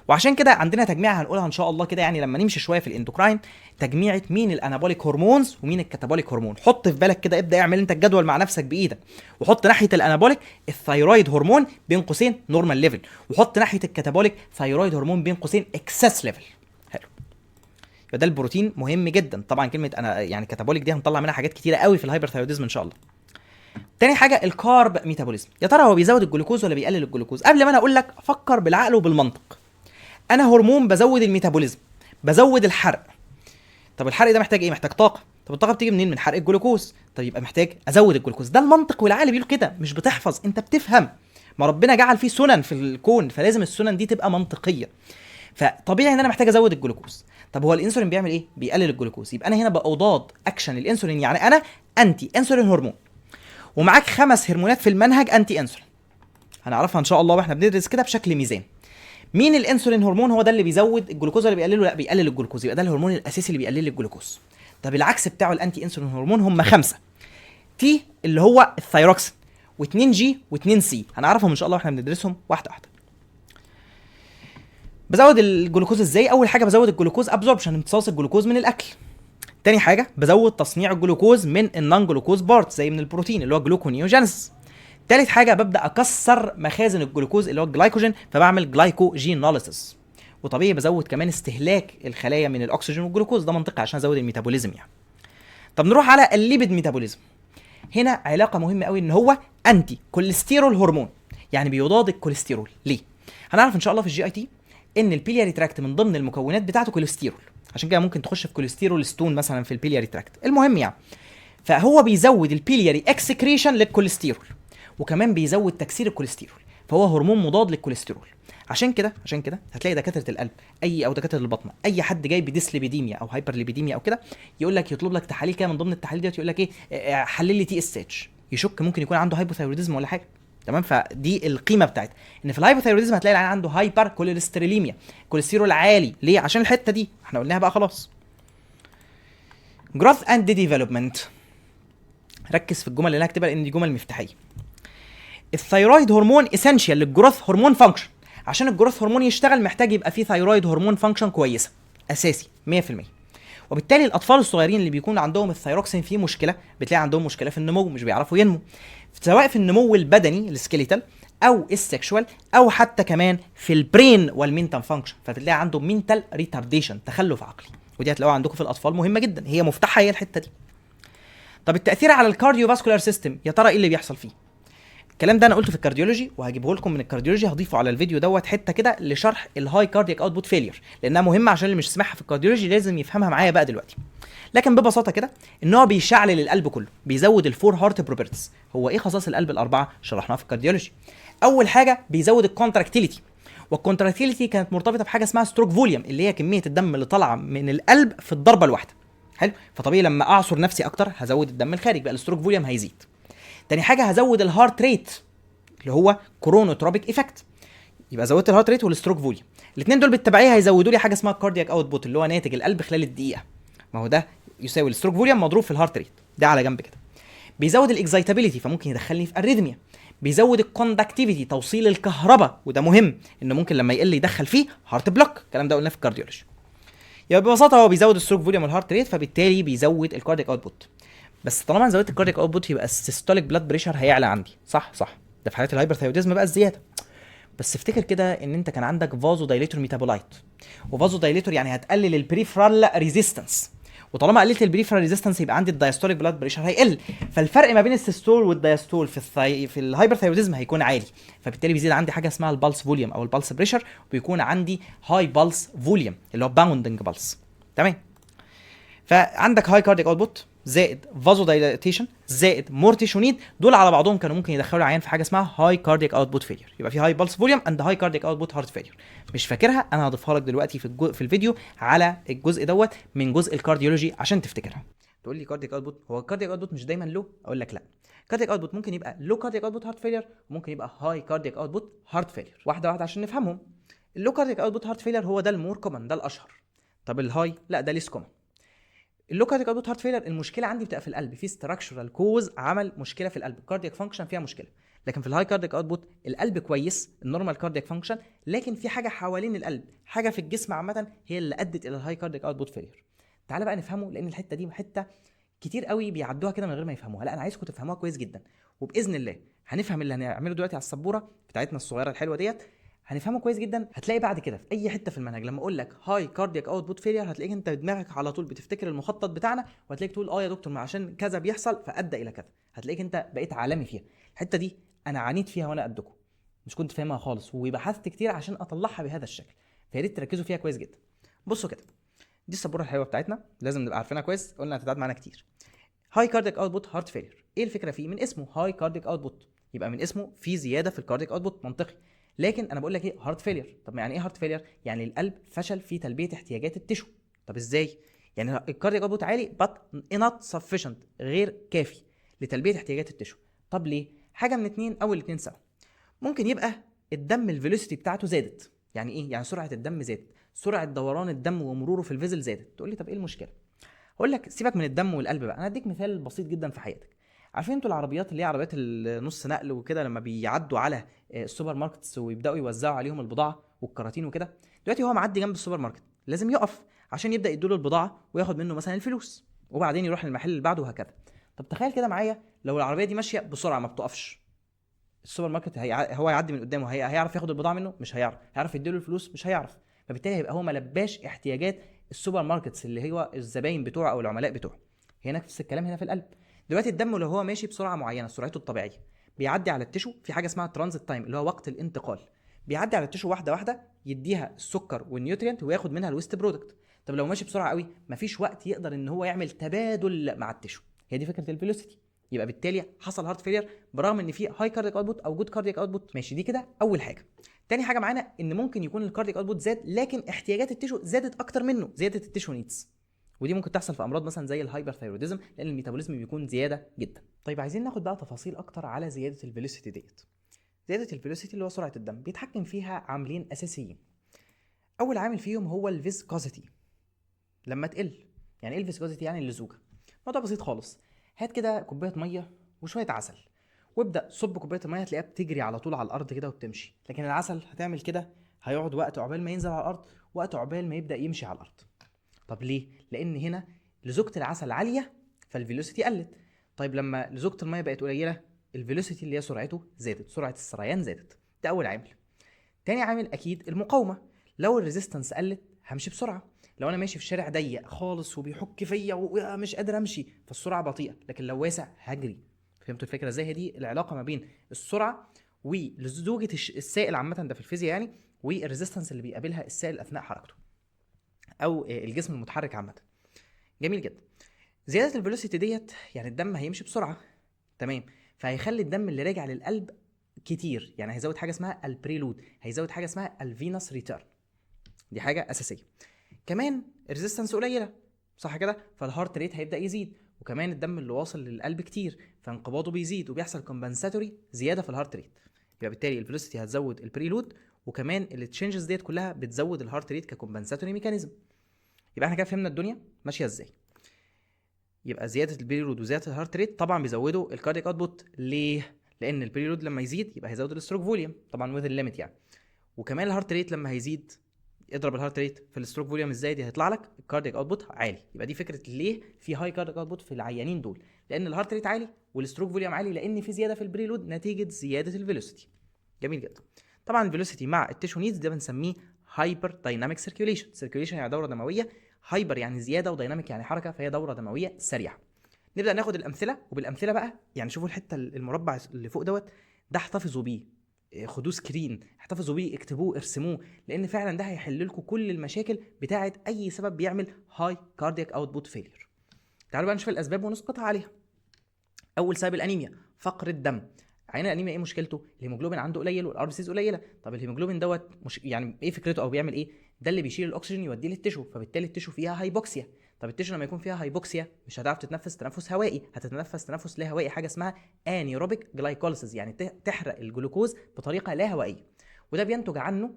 وعشان كده عندنا تجميعه هنقولها ان شاء الله كده، يعني لما نمشي شوية في ال endocrine، تجميعه مين ال anabolic hormones ومين ال catabolic hormone. حط في بالك كده، ابدا اعمل انت الجدول مع نفسك بايدك، وحط ناحية ال anabolic ال thyroid hormone بين قوسين normal level، وحط ناحية ال catabolic thyroid hormone بين قوسين excess level. حلو، يبقى ده البروتين مهم جدا. طبعا كلمة انا يعني catabolic دي هنطلع منها حاجات كتيرة قوي في ال hyperthyroidism ان شاء الله. تاني حاجة ال carb metabolism، يا ترى هو بيزود الجلوكوز ولا بيقلل الجلوكوز؟ قبل ما انا اقول لك فكر بالعقل وبالمنطق. انا هرمون بزود ال metabolism، بزود الحرق. طب الحرق ده محتاج ايه؟ محتاج طاقة. طب الطاقة بتيجي منين؟ من حرق الجلوكوز. طب يبقى محتاج ازود الجلوكوز. ده المنطق والعقل بيقول كده، مش بتحفظ، انت بتفهم. ما ربنا جعل فيه سنن في الكون، فلازم السنن دي تبقى منطقية. فطبيعي ان انا محتاج ازود الجلوكوز. طب هو الانسولين بيعمل ايه؟ بيقلل الجلوكوز. يبقى انا هنا بأضاد اكشن الانسولين، يعني انا anti insulin hormone. ومعاك 5 هرمونات في المنهج anti insulin، هنعرفها ان شاء الله واحنا بندرس كده بشكل ميزان. مين ال insulin hormone؟ هو ده اللي بيزود الجلوكوز ولا بيقلله؟ لا، بيقلل الجلوكوز، يبقى ده الهرمون الاساسي اللي بيقلل الجلوكوز. طب العكس بتاعه ال anti insulin hormone هم 5، T اللي هو الثايروكسين، و2 G و2 C، هنعرفهم ان شاء الله واحنا بندرسهم واحدة واحدة. بزود الجلوكوز ازاي؟ اول حاجة بزود ال glucose absorption، امتصاص الجلوكوز من الاكل. تاني حاجة بزود تصنيع الجلوكوز من ال non glucose part زي من البروتين اللي هو gluconeogenesis. تالت حاجة ببدا اكسر مخازن الجلوكوز اللي هو الجلايكوجين، فبعمل glycogenolysis. وطبيعي بزود كمان استهلاك الخلايا من الاكسجين والجلوكوز، ده منطقي عشان ازود ال metabolism يعني. طب نروح على ال lipid metabolism. هنا علاقة مهمة قوي ان هو anti cholesterol hormone، يعني بيضاد الكوليسترول. ليه؟ هنعرف ان شاء الله في ال GIT ان ال biliary tract من ضمن المكونات بتاعته كوليسترول، عشان كده ممكن تخش في cholesterol stone مثلا في ال biliary tract. المهم يعني فهو بيزود ال biliary excretion للكوليسترول، وكمان بيزود تكسير الكوليسترول، فهو هرمون مضاد للكوليسترول. عشان كده هتلاقي دكاترة القلب اي او دكاترة البطنه، اي حد جاي ب dyslipidemia او hyperlipidemia او كده، يقول لك يطلب لك تحاليل كده، من ضمن التحاليل ديت يقول لك ايه؟ حلل لي TSH، يشك ممكن يكون عنده hypothyroidism ولا حاجة. تمام، فدي القيمة بتاعتها، ان في ال hypothyroidism هتلاقي العيان عنده hypercholesterolemia، كوليسترول عالي. ليه؟ عشان الحتة دي احنا قلناها بقى خلاص. growth and development، ركز في الجمل اللي انا هكتبها لان دي جمل مفتاحيه. ال thyroid hormone essential لل growth hormone function. عشان ال growth hormone يشتغل محتاج يبقى فيه thyroid hormone function كويسة، اساسي 100%. وبالتالي الاطفال الصغيرين اللي بيكون عندهم الثايروكسين فيه مشكلة، بتلاقي عندهم مشكلة في النمو، مش بيعرفوا ينمو، سواء في النمو البدني ال skeletal او ال sexual او حتى كمان في ال brain وال mental function، فتلاقي عنده mental retardation، تخلف عقلي. ودي هتلاقوها عندكم في الاطفال مهمة جدا، هي مفتاحها هي الحتة دي. طب التاثير على ال cardiovascular system، يا ترى ايه اللي بيحصل فيه؟ الكلام ده انا قلته في ال cardiology وهجيبه لكم من ال cardiology، هضيفه على الفيديو دوت حتة كده لشرح ال high cardiac output failure، لانها مهمة عشان اللي مش سمعها في ال cardiology لازم يفهمها معايا بقى دلوقتي. لكن ببساطة كده ان هو بيشعلل القلب كله، بيزود ال four heart properties. هو ايه خصائص القلب الاربعة؟ شرحناها في ال cardiology. اول حاجة بيزود ال contractility، وال contractility كانت مرتبطة بحاجة اسمها stroke volume اللي هي كمية الدم اللي طالعه من القلب في الضربة الواحدة. حلو، فطبيعي لما اعصر نفسي اكتر هزود الدم الخارج، بقى ال stroke volume هيزيد. تاني حاجة هزود ال heart rate اللي هو chronotropic effect، يبقى زودت ال heart rate وال stroke volume، الاثنين دول بالتبعيه هيزودوا لي حاجة اسمها cardiac output اللي هو ناتج القلب خلال الدقيقة، ما هو ده يساوي ال stroke volume مضروب في ال heart rate. ده على جنب كده. بيزود ال excitability فممكن يدخلني في arrhythmia. بيزود ال conductivity، توصيل الكهرباء، وده مهم انه ممكن لما يقل يدخل فيه heart block. الكلام ده قلناه في ال cardiology. يبقى ببساطة هو بيزود ال stroke volume وال heart rate، فبالتالي بيزود ال cardiac output. بس طالما انا زودت ال cardiac output يبقى ال systolic blood pressure هيعلى عندي، صح؟ صح. ده في حالات ال hyperthyroidism بقى الزيادة. بس افتكر كده ان انت كان عندك vasodilator metabolite، و vasodilator يعني هتقلل ال peripheral resistance، وطالما قللت ال peripheral resistance يبقى عندي ال diastolic blood pressure هيقل. فالفرق ما بين ال systole وال diastole في ال hyperthyroidism هيكون عالي، فبالتالي بيزيد عندي حاجة اسمها ال pulse volume او ال pulse pressure، وبيكون عندي high pulse volume اللي هو bounding pulse. تمام؟ فعندك high cardiac output زائد vasodilatation زائد more tissue need، دول على بعضهم كانوا ممكن يدخلوا العيان في حاجة اسمها high cardiac output failure. يبقى في high pulse volume and high cardiac output heart failure. مش فاكرها؟ انا هضيفها لك دلوقتي في الفيديو على الجزء دوت من جزء ال cardiology عشان تفتكرها. تقول لي cardiac output، هو ال cardiac output مش دايما low؟ اقول لك لا، cardiac output ممكن يبقى low cardiac output heart failure، وممكن يبقى high cardiac output heart failure. واحدة واحدة عشان نفهمهم. ال low cardiac output heart failure هو ده ال more common، ده الاشهر. طب ال high؟ لا، ده less common. ال low cardiac output heart failure المشكلة عندي بتبقى في القلب، في structural cause عمل مشكلة في القلب، ال cardiac function فيها مشكله. لكن في ال high cardiac output القلب كويس، ال normal cardiac function، لكن في حاجة حوالين القلب، حاجة في الجسم عامة هي اللي ادت الى ال high cardiac output failure. تعال بقى نفهمه، لان الحتة دي حتة كتير قوي بيعدوها كده من غير ما يفهموها. لا، انا عايزكم تفهموها كويس جدا، وباذن الله هنفهم اللي هنعمله دلوقتي على السبوره بتاعتنا الصغيرة الحلوة ديت، هنفهمه كويس جدا. هتلاقي بعد كده في اي حتة في المنهج لما اقول لك high cardiac output failure هتلاقيك انت بدماغك على طول بتفتكر المخطط بتاعنا، وهتلاقيك تقول اه يا دكتور ما عشان كذا بيحصل فادى الى كذا. هتلاقيك انت بقيت عالمي فيها. الحتة دي انا عانيت فيها وانا قدكم، مش كنت فاهمها خالص، وبحثت كتير عشان اطلعها بهذا الشكل، فيا ريت تركزوا فيها كويس جدا. بصوا كده، دي السبوره الحلوة بتاعتنا، لازم نبقى عارفينها كويس، قلنا هتتعاد معانا كتير. high cardiac output heart failure، ايه الفكرة فيه؟ من اسمه high cardiac output، يبقى من اسمه في زيادة في ال cardiac output، منطقي. لكن انا بقول لك ايه heart failure؟ طب يعني ايه heart failure؟ يعني القلب فشل في تلبية احتياجات ال tissue. طب ازاي؟ يعني ال cardiac output عالي but not sufficient، غير كافي لتلبية احتياجات ال tissue. طب ليه؟ حاجة من اتنين او الاتنين سوا. ممكن يبقى الدم ال velocity بتاعته زادت. يعني ايه؟ يعني سرعة الدم زادت، سرعة دوران الدم ومروره في ال vessel زادت. تقول لي طب ايه المشكلة؟ هقول لك سيبك من الدم والقلب بقى، انا هديك مثال بسيط جدا في حياتك. عارفين انتوا العربيات اللي هي عربيات النص نقل وكده، لما بيعدوا على ال supermarkets ويبداوا يوزعوا عليهم البضاعة والكراتين وكده؟ دلوقتي هو معدي جنب السوبر ماركت لازم يقف عشان يبدا يديله البضاعة وياخد منه مثلا الفلوس، وبعدين يروح للمحل اللي بعده وهكذا. طب تخيل كده معايا لو العربية دي ماشية بسرعة ما بتقفش، السوبر ماركت هو هيعدي من قدامه، هيعرف ياخد البضاعة منه؟ مش هيعرف. هيعرف يديله الفلوس؟ مش هيعرف. فبالتالي هيبقى هو ما لباش احتياجات ال supermarkets اللي هو الزباين بتوعه او العملاء بتوعه. هنا نفس الكلام هنا في القلب. دلوقتي الدم لو هو ماشي بسرعة معينة، سرعته الطبيعية، بيعدي على ال tissue في حاجة اسمها transit time اللي هو وقت الانتقال، بيعدي على ال tissue واحدة واحدة، يديها السكر وال nutrient وياخد منها ال waste product. طب لو ماشي بسرعة قوي مفيش وقت يقدر ان هو يعمل تبادل مع ال tissue. هي دي فكرة ال velocity. يبقى بالتالي حصل heart failure برغم ان في high cardiac output او good cardiac output. ماشي، دي كده اول حاجة. تاني حاجة معانا ان ممكن يكون ال cardiac output زاد لكن احتياجات ال tissue زادت اكتر منه، زيادة ال tissue needs، ودي ممكن تحصل في امراض مثلا زي ال hyperthyroidism لان ال metabolism بيكون زيادة جدا. طيب عايزين ناخد بقى تفاصيل اكتر على زيادة ال velocity ديت. زيادة ال velocity اللي هو سرعة الدم بيتحكم فيها عاملين اساسيين. اول عامل فيهم هو ال viscosity لما تقل. يعني ايه ال viscosity؟ يعني اللزوجه. موضوع بسيط خالص، هات كده كوباية مية وشوية عسل وابدا صب كوباية المية، هتلاقيها بتجري على طول على الارض كده وبتمشي. لكن العسل هتعمل كده هيقعد وقت عقبال ما ينزل على الارض، وقت عقبال ما يبدا يمشي على الارض. طب ليه؟ لان هنا لزوجة العسل عالية فال velocity قلت. طيب لما لزوجة المية بقت قليله ال velocity اللي هي سرعته زادت، سرعة السريان زادت. ده اول عامل. تاني عامل اكيد المقاومة. لو ال resistance قلت همشي بسرعة. لو انا ماشي في شارع ضيق خالص وبيحك فيا ومش قادر امشي فالسرعه بطيئه، لكن لو واسع هجري. فهمتوا الفكرة ازاي؟ هي دي العلاقة ما بين السرعة ولزوجه السائل عامة، ده في الفيزياء يعني، وال resistance اللي بيقابلها السائل اثناء حركته او الجسم المتحرك عامة. جميل جدا. زيادة ال velocity ديت يعني الدم هيمشي بسرعة، تمام، فهيخلي الدم اللي راجع للقلب كتير، يعني هيزود حاجة اسمها ال preload، هيزود حاجة اسمها ال venous return، دي حاجة اساسية. كمان ال resistance قليله، صح كده؟ فال heart rate هيبدا يزيد، وكمان الدم اللي واصل للقلب كتير فانقباضه بيزيد وبيحصل compensatory زيادة في ال heart rate. يبقى بالتالي ال velocity هتزود ال preload، وكمان ال changes ديت كلها بتزود ال heart rate ك compensatory mechanism. يبقى احنا كده فهمنا الدنيا ماشية ازاي. يبقى زيادة ال preload وزيادة ال heart rate طبعا بيزودوا ال cardiac output. ليه؟ لان ال preload لما يزيد يبقى هيزود ال stroke volume طبعا within limit يعني. وكمان ال heart rate لما هيزيد، اضرب ال heart rate في ال stroke volume الزايد، هيطلع لك ال cardiac output عالي. يبقى دي فكرة ليه في high cardiac output في العيانين دول، لان ال heart rate عالي وال stroke volume عالي، لان في زيادة في ال preload نتيجة زيادة ال velocity. جميل جدا. طبعا ال velocity مع ال tissue needs ده بنسميه hyperdynamic circulation. circulation يعني دوره دمويه، hyper يعني زياده، و dynamic يعني حركه، فهي دوره دموية سريعه. نبدا ناخد الامثله، وبالامثله بقى يعني شوفوا الحتة المربع اللي فوق دوت ده، احتفظوا بيه، خدوه screen، احتفظوا بيه، اكتبوه، ارسموه، لان فعلا ده هيحل لكم كل المشاكل بتاعه اي سبب بيعمل high cardiac output failure. تعالوا بقى نشوف الاسباب ونسقطها عليها. اول سبب الانيميا، فقر الدم. عيان الانيميا ايه مشكلته؟ الهيموجلوبين عنده قليل وال RBCs قليله. طب الهيموجلوبين دوت مش يعني ايه فكرته او بيعمل ايه؟ ده اللي بيشيل الاكسجين يوديه لل tissue، فبالتالي ال tissue فيها hypoxia. طب ال tissue لما يكون فيها hypoxia مش هتعرف تتنفس تنفس هوائي، هتتنفس تنفس لا هوائي، حاجة اسمها anaerobic glycolysis، يعني تحرق الجلوكوز بطريقة لا هوائيه، وده بينتج عنه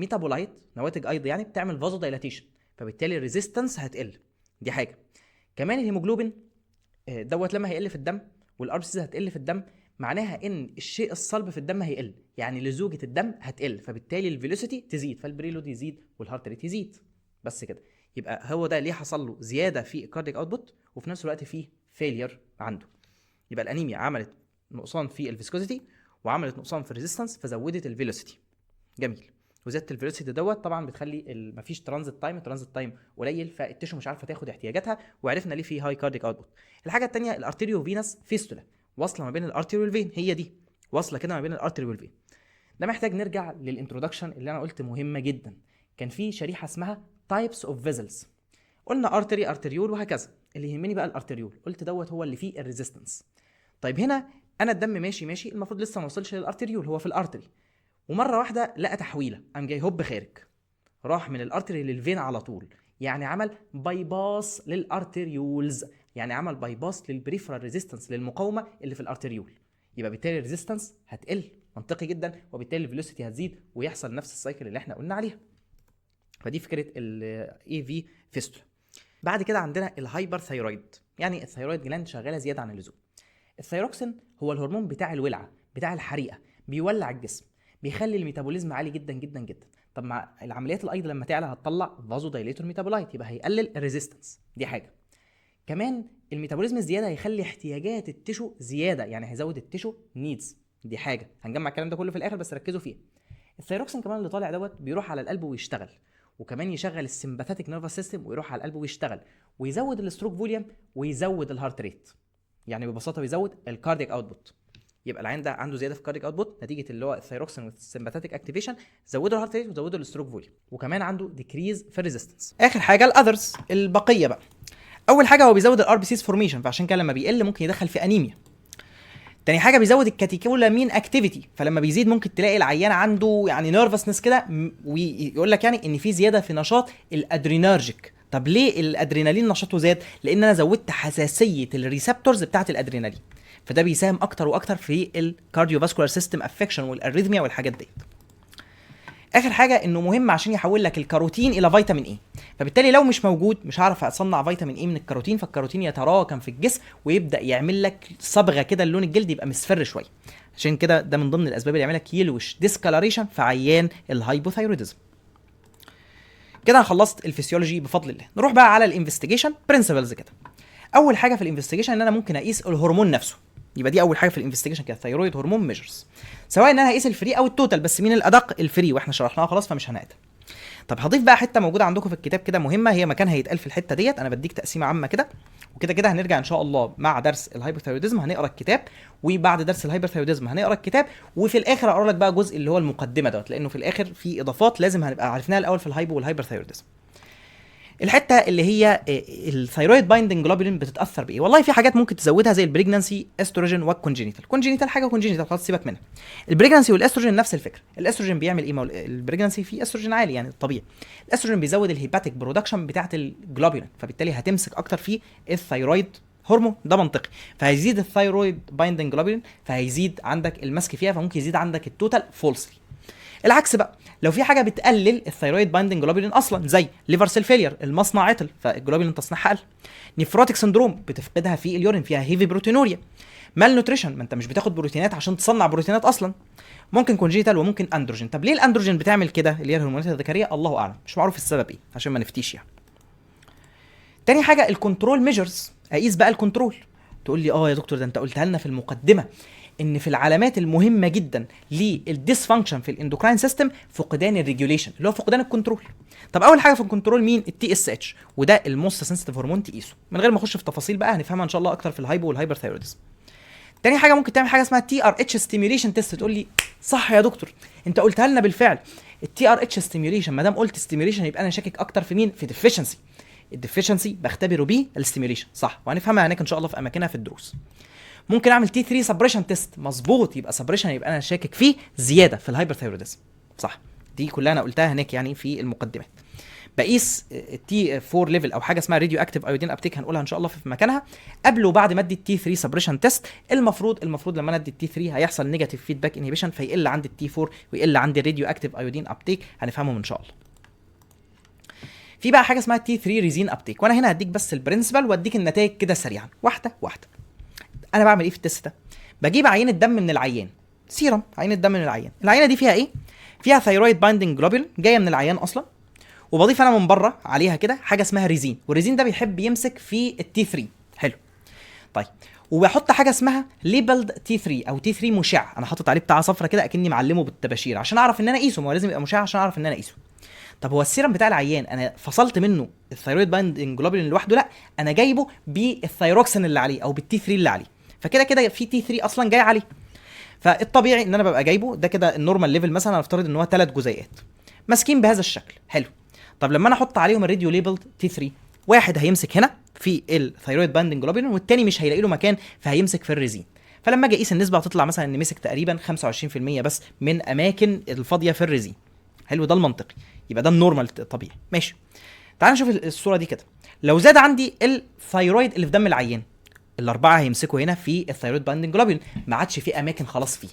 metabolite، نواتج ايض يعني بتعمل vasodilatation، فبالتالي ال resistance هتقل. دي حاجة. كمان الهيموجلوبين دوت لما هيقل في الدم وال RBCs هتقل في الدم، معناها ان الشيء الصلب في الدم هيقل، يعني لزوجه الدم هتقل، فبالتالي ال velocity تزيد، فال preload يزيد وال heart rate يزيد. بس كده. يبقى هو ده ليه حصل له زيادة في ال cardiac output وفي نفس الوقت فيه failure عنده. يبقى الانيميا عملت نقصان في ال viscosity وعملت نقصان في ال resistance، فزودت ال velocity. جميل. وزيادة ال velocity دوت طبعا بتخلي مفيش transit time، ال transit time قليل، فال tissue مش عارفه تاخد احتياجاتها، وعرفنا ليه في high cardiac output. الحاجة الثانية ال arteriovenous fistula، واصله ما بين ال artery وال vein، هي دي واصله كده ما بين ال artery وال vein. ده محتاج نرجع لل introduction اللي انا قلت مهمة جدا. كان في شريحة اسمها types of vessels، قلنا artery، arteriole، وهكذا. اللي يهمني بقى ال arteriole، قلت دوت هو اللي فيه ال resistance. طيب هنا انا الدم ماشي ماشي، المفروض لسه ما وصلش لل arteriole، هو في ال artery، ومرة واحدة لقى تحويله، قام جاي هوب خارج، راح من ال artery لل vein على طول، يعني عمل bypass لل arterioles، يعني عمل bypass لل peripheral resistance، للمقاومة اللي في ال arteriole. يبقى بالتالي ال resistance هتقل، منطقي جدا، وبالتالي ال velocity هتزيد ويحصل نفس ال cycle اللي احنا قلنا عليها. فدي فكرة ال AV fistula. بعد كده عندنا ال hyperthyroid، يعني ال thyroid gland شغالة زيادة عن اللزوم. الثيروكسين هو الهرمون بتاع الولعه، بتاع الحريقه، بيولع الجسم، بيخلي ال metabolism عالي جدا جدا جدا. طب مع العمليات الايض لما تعلى هتطلع vasodilator metabolite، يبقى هيقلل ال resistance. دي حاجة. كمان ال metabolism الزيادة هيخلي احتياجات ال tissue زياده، يعني هيزود ال tissue needs. دي حاجة هنجمع الكلام ده كله في الاخر، بس ركزوا فيها. الثيروكسين كمان اللي طالع دوت بيروح على القلب ويشتغل، وكمان يشغل ال sympathetic nervous system ويروح على القلب ويشتغل، ويزود ال stroke volume ويزود ال heart rate، يعني ببساطة بيزود ال cardiac output. يبقى العيان ده عنده زيادة في ال cardiac output نتيجة اللي هو ال thyroxine وال sympathetic activation، زودوا ال heart rate وزودوا ال stroke volume، وكمان عنده decrease في ال resistance. اخر حاجة ال others، البقية بقى. اول حاجة هو بيزود ال RBCs formation، فعشان كده لما بيقل ممكن يدخل في انيميا. تاني حاجة بيزود ال catecholamine activity، فلما بيزيد ممكن تلاقي العيان عنده يعني nervousness كده، ويقول لك يعني ان في زيادة في نشاط ال adrenergic. طب ليه الادرينالين نشاطه زاد؟ لان انا زودت حساسية ال receptors بتاعه الادرينالين، فده بيساهم اكتر واكتر في ال cardiovascular system affection وال arrhythmia والحاجات ديت. اخر حاجة انه مهم عشان يحول لك الكاروتين الى vitamin A، فبالتالي لو مش موجود مش هعرف اصنع vitamin A من الكاروتين، فالكاروتين يتراكم في الجسم ويبدا يعمل لك صبغة كده، اللون الجلد يبقى مصفر شويه. عشان كده ده من ضمن الاسباب اللي يعمل لك yellowish discoloration في عيان ال hypothyroidism. كده انا خلصت الفسيولوجي بفضل الله. نروح بقى على ال investigation principles كده. اول حاجة في ال investigation ان انا ممكن اقيس الهرمون نفسه، يبقى دي اول حاجة في ال investigation كده، thyroid hormone measures، سواء ان انا هقيس ال free او ال total، بس مين الادق؟ ال free، واحنا شرحناها خلاص فمش هنعيدها. طب هضيف بقى حتة موجودة عندكم في الكتاب كده مهمه، هي مكانها هيتقال في الحتة ديت، انا بديك تقسيمه عامة كده، وكده كده هنرجع ان شاء الله مع درس ال hyperthyroidism هنقرا الكتاب، وبعد درس ال hyperthyroidism هنقرا الكتاب، وفي الاخر اقرا لك بقى جزء اللي هو المقدمة دوت، لانه في الاخر في اضافات لازم هنبقى عرفناها الاول في ال hypo وال hyperthyroidism. الحتة اللي هي ال thyroid binding globulin بتتاثر بايه؟ والله في حاجات ممكن تزودها زي ال pregnancy، estrogen، وال congenital. congenital حاجة congenital خلاص سيبك منها. ال pregnancy والاستروجين نفس الفكرة. الاستروجين بيعمل ايه؟ ما هو ال pregnancy فيه استروجين عالي يعني الطبيعي. الاستروجين بيزود ال hepatic production بتاعه الجلوبولين، فبالتالي هتمسك اكتر في ال thyroid hormone، ده منطقي، فهيزيد ال thyroid binding globulin، فهيزيد عندك المسك فيها، فممكن يزيد عندك ال total falsely. العكس بقى، لو في حاجة بتقلل ال thyroid binding globulin اصلا، زي liver cell failure، المصنع عطل فالجلوبولين تصنيعها قل. nephrotic syndrome بتفقدها في ال urine، فيها heavy proteinuria. malnutrition، ما انت مش بتاخد بروتينات عشان تصنع بروتينات اصلا. ممكن congenital وممكن اندروجين. طب ليه الاندروجين بتعمل كده اللي هي الهرمونات الذكريه؟ الله اعلم، مش معروف السبب ايه عشان ما نفتيش يعني. تاني حاجة ال control measures، اقيس بقى ال control. تقول لي اه يا دكتور ده انت قلتها لنا في المقدمة ان في العلامات المهمة جدا لل dysfunction في ال endocrine system فقدان ال regulation اللي هو فقدان ال control. طب اول حاجة في ال control مين؟ ال TSH، وده ال most sensitive hormone تقيسه من غير ما اخش في تفاصيل بقى، هنفهمها ان شاء الله اكتر في ال hypo وال hyperthyroidism. تاني حاجة ممكن تعمل حاجة اسمها TRH stimulation test. تقول لي صح يا دكتور انت قلتها لنا بالفعل، ال TRH stimulation، ما دام قلت stimulation يبقى انا شاكك اكتر في مين؟ في deficiency. ال deficiency بختبره بيه ال stimulation، صح، وهنفهمها هناك ان شاء الله في اماكنها في الدروس. ممكن اعمل T3 suppression test، مظبوط، يبقى suppression يبقى انا شاكك فيه زيادة في ال hyperthyroidism، صح. دي كلها انا قلتها هناك يعني في المقدمات. بقيس ال T4 level او حاجة اسمها radioactive iodine uptake، هنقولها ان شاء الله في مكانها، قبل وبعد ما ادي ال T3 suppression test. المفروض لما انا ادي ال T3 هيحصل negative feedback inhibition، فيقل عندي ال T4 ويقل عندي ال radioactive iodine uptake، هنفهمهم ان شاء الله. في بقى حاجة اسمها T3 resin uptake، وانا هنا هديك بس ال principle واديك النتائج كده سريعا واحدة واحدة. انا بعمل ايه في ال test ده؟ بجيب عينه دم من العيان، سيرم، عينه دم من العيان. العينة دي فيها ايه؟ فيها thyroid binding globulin جاية من العيان اصلا، وبضيف انا من بره عليها كده حاجة اسمها resin، وال resin ده بيحب يمسك في ال T3. حلو. طيب وبحط حاجة اسمها labeled T3 او T3 مشع، انا حاطط عليه بتاع صفرة كده اكني معلمه بالطباشير عشان اعرف ان انا اقيسه، ما هو لازم يبقى مشع عشان اعرف ان انا اقيسه. طب هو السيرم بتاع العيان انا فصلت منه ال thyroid binding globulin لوحده؟ لا، انا جايبه بالثايروكسين اللي عليه او بال T3 اللي عليه، فكده كده في T3 اصلا جاي عليه. فالطبيعي ان انا ببقى جايبه ده كده ال normal level مثلا هنفترض ان هو 3 جزيئات ماسكين بهذا الشكل. حلو. طب لما انا احط عليهم ال radio labeled T3، واحد هيمسك هنا في ال thyroid binding globulin والتاني مش هيلاقي له مكان فهيمسك في ال resin. فلما اجي اقيس النسبة هتطلع مثلا ان مسك تقريبا 25% بس من اماكن الفاضيه في ال resin. حلو، ده المنطقي، يبقى ده ال normal الطبيعي. ماشي، تعال نشوف الصورة دي كده. لو زاد عندي ال thyroid اللي في دم العيان، الاربعة هيمسكوا هنا في ال thyroid binding globulin، ما عادش في اماكن خلاص فيه،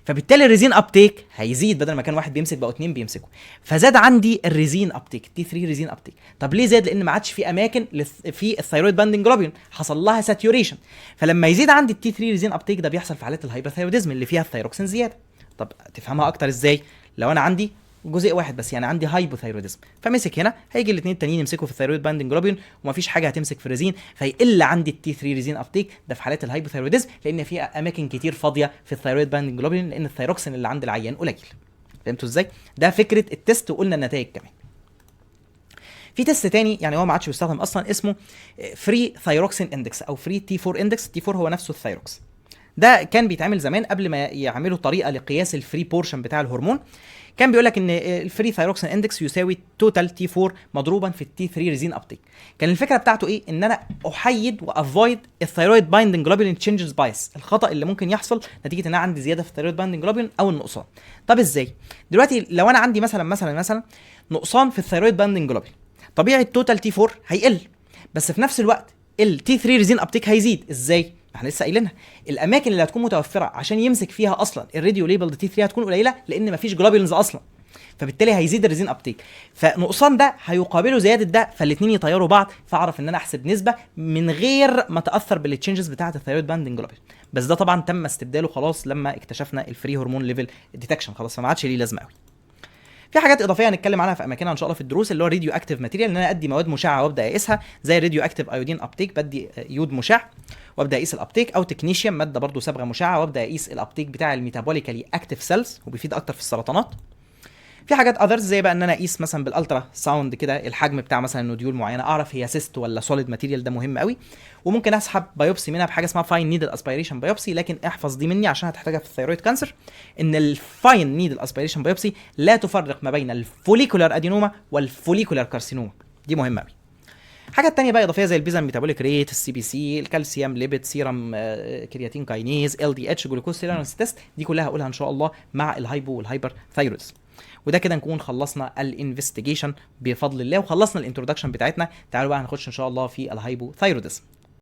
فبالتالي ال resin uptake هيزيد، بدل ما كان واحد بيمسك بقوا اتنين بيمسكوا، فزاد عندي ال resin uptake، T3 resin uptake. طب ليه زاد؟ لان ما عادش في اماكن في ال thyroid binding globulin، حصل لها saturation. فلما يزيد عندي ال T3 resin uptake ده بيحصل في حالات ال hyperthyroidism اللي فيها الثايروكسين زياده. طب تفهمها اكتر ازاي؟ لو انا عندي جزيء واحد بس، يعني عندي hypothyroidism، فمسك هنا، هيجي الاثنين التانيين يمسكوا في ال thyroid binding globulin ومفيش حاجة هتمسك في ال resin، فيقل عندي ال T3 resin uptake. ده في حالات ال hypothyroidism لان في اماكن كتير فاضية في ال thyroid binding globulin لان الثايروكسين اللي عند العيان قليل. فهمتوا ازاي؟ ده فكرة ال test وقلنا النتائج كمان. في test تاني يعني هو ما عادش بيستخدم اصلا، اسمه free thyroxine index او free T4 index. T4 هو نفسه الثايروكس. ده كان بيتعمل زمان قبل ما يعملوا طريقه لقياس ال free portion بتاع الهرمون. كان بيقول لك ان ال free thyroxine index يساوي total T4 مضروبا في ال T3 resin uptake. كان الفكرة بتاعته ايه؟ ان انا احيد و avoid ال thyroid binding globulin changes bias، الخطا اللي ممكن يحصل نتيجة ان انا عندي زيادة في ال thyroid binding globulin او النقصان. طب ازاي؟ دلوقتي لو انا عندي مثلا نقصان في ال thyroid binding globulin، طبيعي ال total T4 هيقل، بس في نفس الوقت ال T3 resin uptake هيزيد. ازاي؟ احنا لسه قايلينها، الاماكن اللي هتكون متوفرة عشان يمسك فيها اصلا ال radio labeled T3 هتكون قليله لان مفيش globulins اصلا، فبالتالي هيزيد ال resin uptake، فنقصان ده هيقابله زيادة ده، فالاثنين يطيروا بعض، فاعرف ان انا احسب نسبه من غير ما اتاثر بال changes بتاعه ال thyroid binding globulin. بس ده طبعا تم استبداله خلاص لما اكتشفنا ال free hormone level detection، خلاص فما عادش ليه لازمه قوي. في حاجات اضافية هنتكلم عنها في اماكنها ان شاء الله في الدروس، اللي هو radioactive material، ان انا ادي مواد مشعه وابدا اقيسها، زي radioactive iodine uptake، بدي يود مشع وابدا اقيس ال uptake، او تكنيشيوم مادة برضو صبغة مشعه وابدا اقيس ال uptake بتاع ال metabolically active cells، وبيفيد اكتر في السرطانات. في حاجات others زي بقى ان انا اقيس مثلا بال ultrasound كده الحجم بتاع مثلا nodule معينه، اعرف هي cyst ولا solid material، ده مهم قوي. وممكن اسحب biopsy منها بحاجة اسمها fine needle aspiration biopsy، لكن احفظ دي مني عشان هتحتاجها في ال thyroid cancer، ان ال fine needle aspiration biopsy لا تفرق ما بين ال follicular adenoma وال follicular carcinoma، دي مهمة قوي. الحاجات التانية بقى اضافية زي ال basal metabolic rate، ال CBC، الكالسيوم، lipid، serum creatine kinase، LDH، glucose tolerance test، دي كلها هقولها ان شاء الله مع ال hypo وال hyperthyroidism. وده كده نكون خلصنا ال investigation بفضل الله وخلصنا ال introduction بتاعتنا. تعالوا بقى هنخش ان شاء الله في ال hypothyroidism.